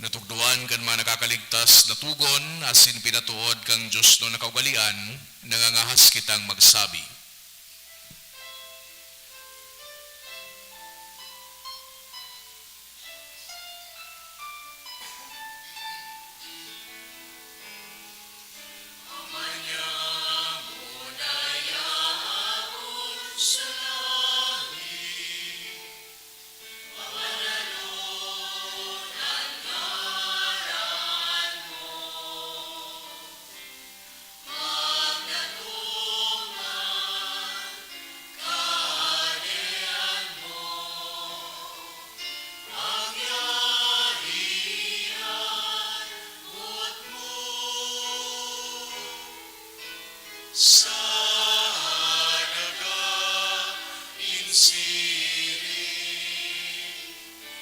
Natugdoan kan mga nakakaligtas na tugon asin pinatood kan diosnon na kaugalean, nangangahas kitang magsabi. Siring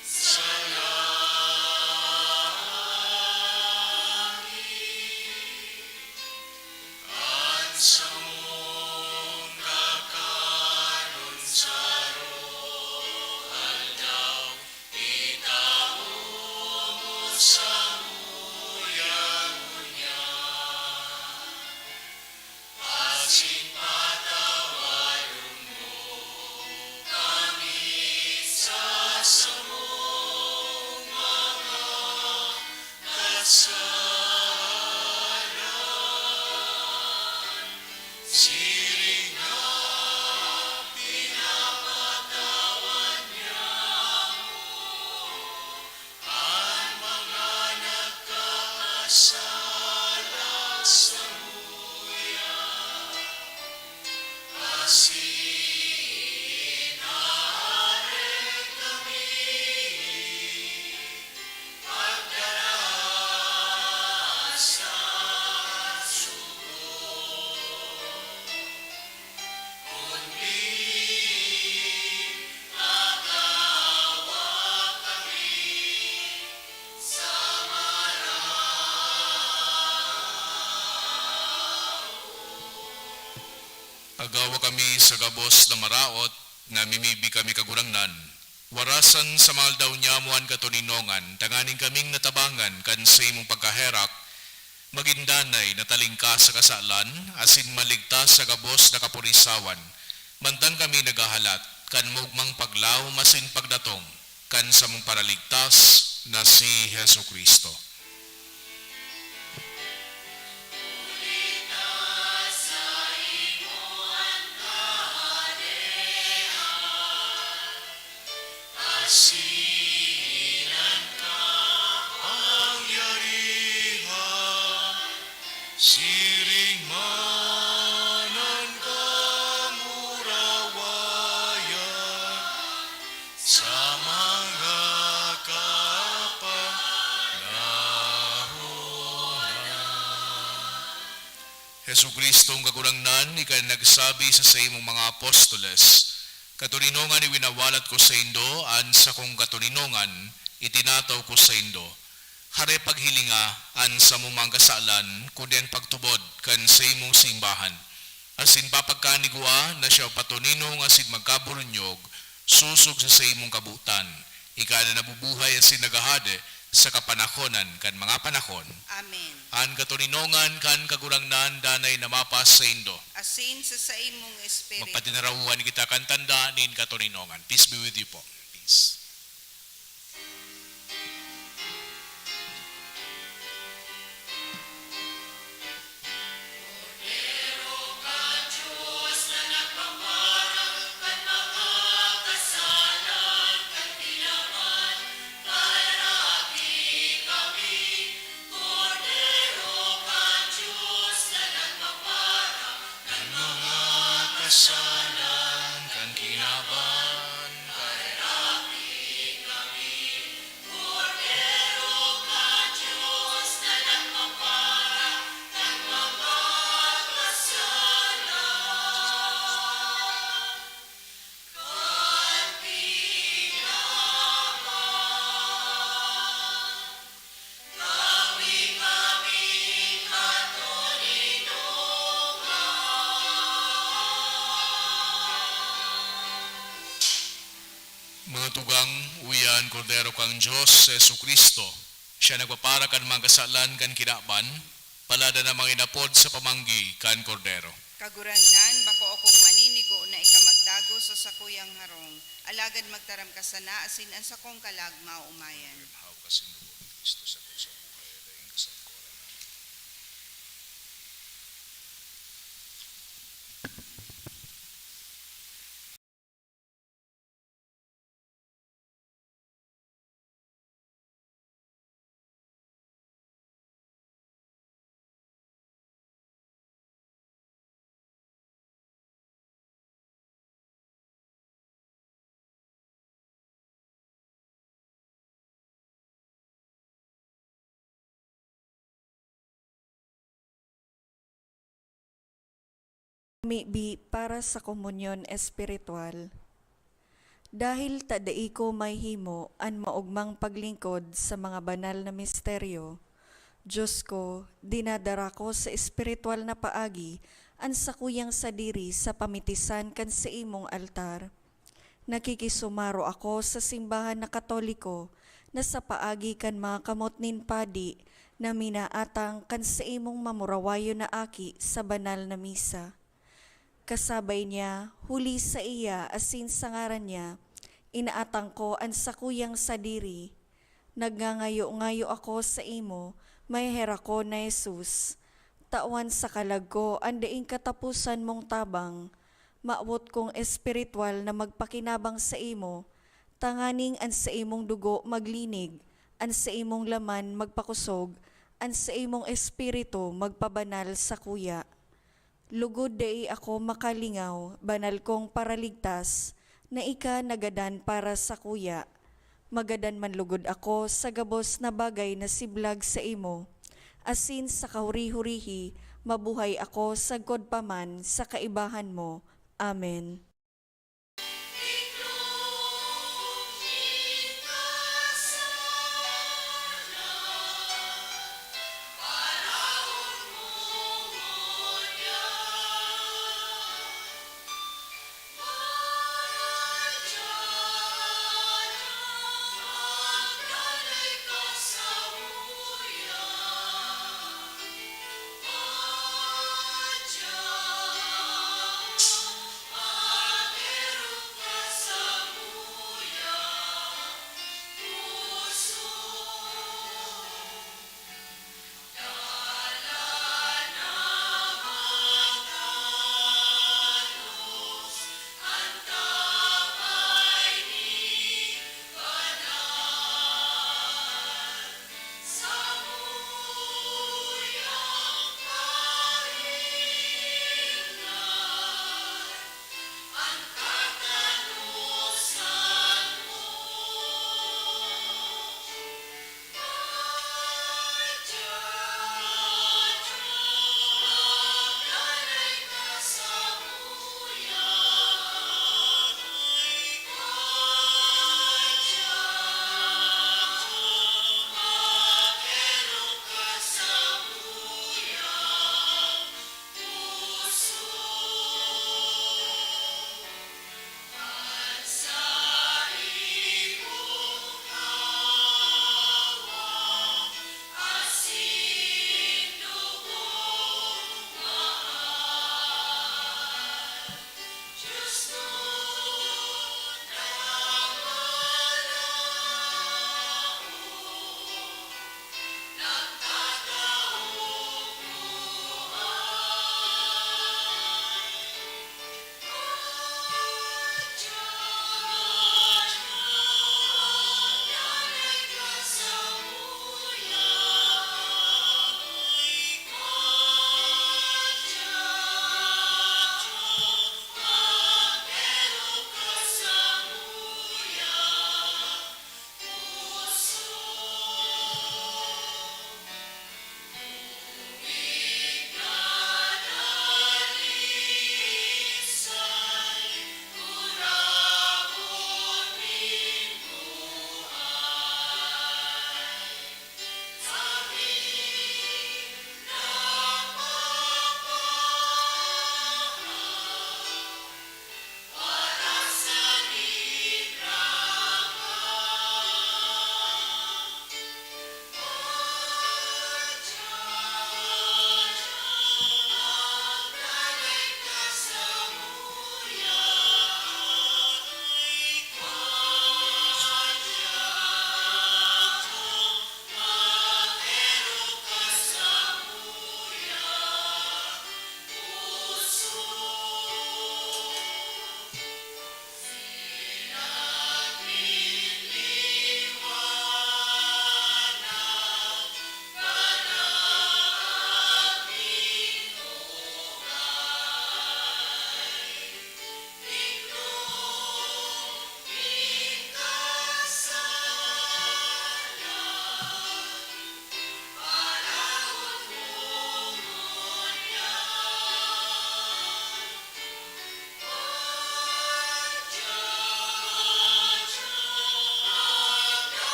sa langit, an samong kakanon sa aroaldaw, itao mo samuya ngunyan. Asin patawadon mo kami sa samong mga kasalanan, siring na pinapatawad niamo an mga nagkakasala samuya. Asin aareng kami pagdara sa suko, kundi makaawa kami sa maraot. Agawa kami sa gabos na maraot, namimibi kami, Kagurangnan. Warasan sa mga aldaw niamo an katoninongan, tanganing kaming natabangan kan saimong pagkaherak, magin danay na talingkas sa kasalan, asin maligtas sa gabos na kapurisawan, mantang kami naghahalat kan maogmang paglaom asin pagdatong kan samong Paraligtas na si Jesu-Cristo. Asin an kapangyarihan, siring man an kamurawayan sa mga kapanahonan. Jesu-Cristong Kagurangnan, ika na nagsabi sa saimong mga apostoles, "Katoninongan iwinawalat ko saindo, an sakong katoninongan itinataw ko saindo." Hare paghilinga an samong mga kasalan, kundi an pagtubod kan saimong simbahan. Asin papagkanigua na siya patoninong asin magkaburunyog sosog sa saimong kabotan. Ika na nabubuhay asin naghahade sa kapanahonan kan mga panahon. Amen. An katoninongan kan Kagurangnan danay na mapas saindo. Asin sa saimong espiritu. Magpatinarahuhan kita kan tanda nin katoninongan. Peace be with you po. Peace. Kan mga kasalan kan kinaban, parerapi kami, Kordero kan Dios na nagpapara kan mga kasalan kan kinaban. Mga tugang, uya an Kordero kan Dios, si Jesu-Cristo. Siya nagpapara kan mga kasalan kan kinaban, palada na mga inapod sa pamanggi kan Kordero. Kagurangnan, bako akong maninigo na ika magdagos sa sakuyang harong, alagad magtaram ka sana asin an sakong kalag maomayan. Hawak asin dugo ni Cristo sa krus sa buhay, daing kasagkoran. Maybe para sa komunyon espiritual, Dahil ta dai ko mahihimo an maogmang paglingkod sa mga banal na misteryo, Diyos ko, dinadara ko sa espiritual na paagi an sakuyang sadiri sa pamitisan kan saimong altar. Nakikisumaro ako sa simbahan na Katoliko na sa paagi kan mga kamot nin padi na minaatang kan saimong mamurawayon na aki sa banal na misa. Kasabay niya, huli sa iya asin sa ngaran niya, inaatang ko an sakuyang sadiri. Nagngangayo-ngayo ako saimo, maheherak ko na Jesus. Tawan sa kalag ko an daing kataposan mong tabang. Mawot kong espiritual na magpakinabang saimo, tanganing an saimong dugo maglinig, an saimong laman magpakosog, an saimong espiritu magpabanal sakuya. Lugod dai ako makalingaw, banal kong Paraligtas, na ika nagadan para sakuya. Magadan man lugod ako sa gabos na bagay na siblag saimo, asin sa kahuri-hurihi mabuhay ako sagkod pa man sa kaibahan mo. Amen.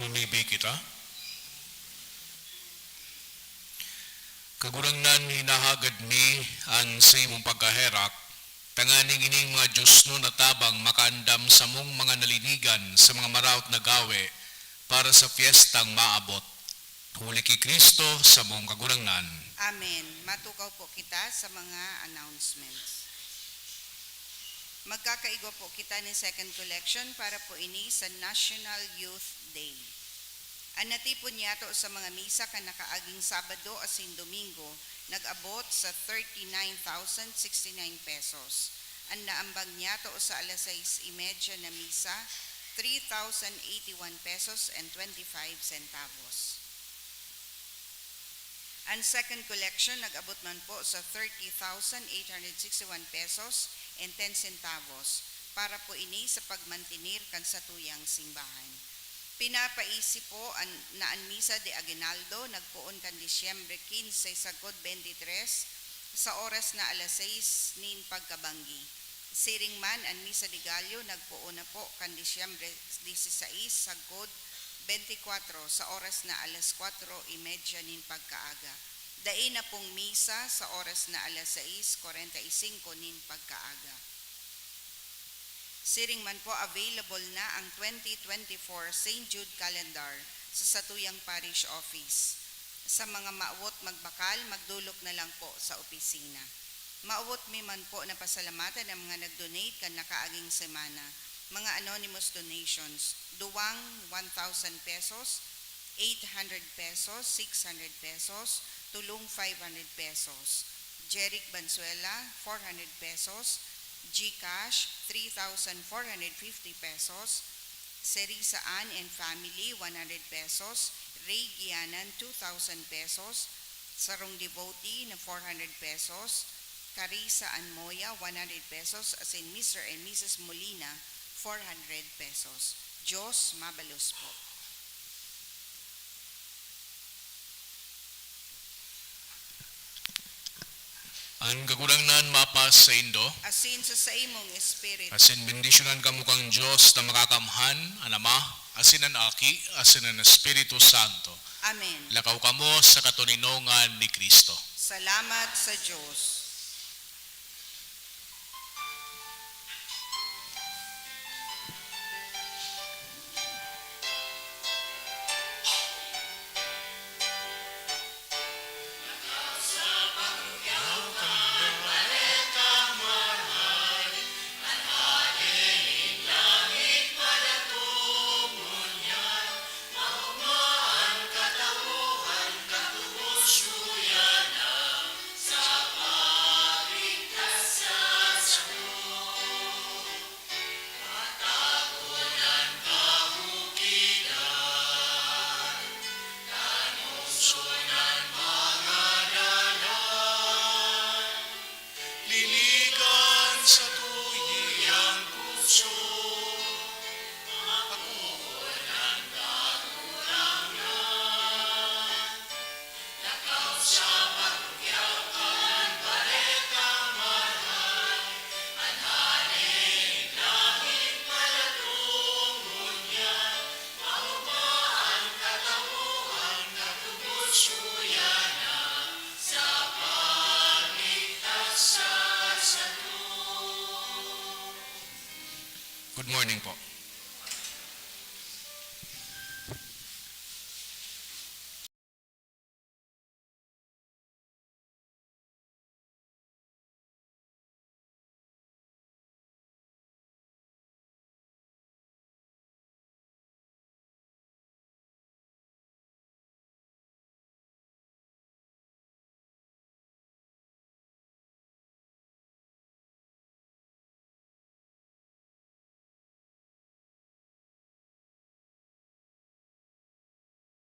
Maybe kita? Kagurangnan, hinahagad mi an saimong pagkaherak, tanganing ining mga diosnon na tabang makaandam samong mga nalinigan sa mga maraot na gawe para sa fiestang maabot. Huli ki Cristo, samong Kagurangnan. Amen. Matukaw po kita sa mga announcements. Magkakaigwa po kita nin second collection para po ini sa National Youth Day. An natipon niyato sa mga misa kan nakaaging Sabado asin Domingo nag-abot sa thirty-nine thousand sixty-nine pesos. An naambag niyato sa alas sais y media na misa, three thousand eighty-one pesos and twenty-five centavos. An second collection nag-abot man po sa thirty thousand eight hundred sixty-one pesos and ten centavos para po ini sa pagmantener kan satuyang simbahan. Pinapaisi po an, na an Misa de Aguinaldo nagpoon kan Disyembre quince sagkod twenty-three sa oras na alas sais nin pagkabanggi. Siring man, an Misa de Gallo nagpoon na po kan Disyembre dieciséis sagkod twenty-four sa oras na alas kwatro y media nin pagkaaga. Dai na pong misa sa oras na alas sais kwarenta y singko nin pagkaaga. Siring man po, available na ang twenty twenty-four Saint Jude Calendar sa satuyang parish office. Sa mga mawot magbakal, magdolok na lang po sa opisina. Mawot mi man po na pasalamatan ang mga nag-donate kan nakaaging semana. Mga anonymous donations, duwang one thousand pesos, eight hundred pesos, six hundred pesos, tulong five hundred pesos. Jeric Banzuela, four hundred pesos. GCash, three thousand four hundred fifty pesos. Serisa Ann and family, one hundred pesos. Ray Gianan, two thousand pesos. Sarong devotee na four hundred pesos. Carissa Ann Moya, one hundred pesos. Asin Mister and Missus Molina, four hundred pesos. Diyos mabalos po. An Kagurangnan mapasaindo. Asin sa saimong espiritu. Asin bendisyonan kamo kan Dios na Makakamhan, an Ama, asin an Aki, asin an Espiritu Santo. Amen. Lakaw kamo sa katoninongan ni Cristo. Salamat sa Dios. Linigan sa tuyang puso, akoon ang Kagurangnan. Lakaw sa parokya kan Baretang Marahay, an hale nin langit palatong ngunyan, maogma an katawohan, katubos kuyana sa pagligtas sa sato. Good morning po.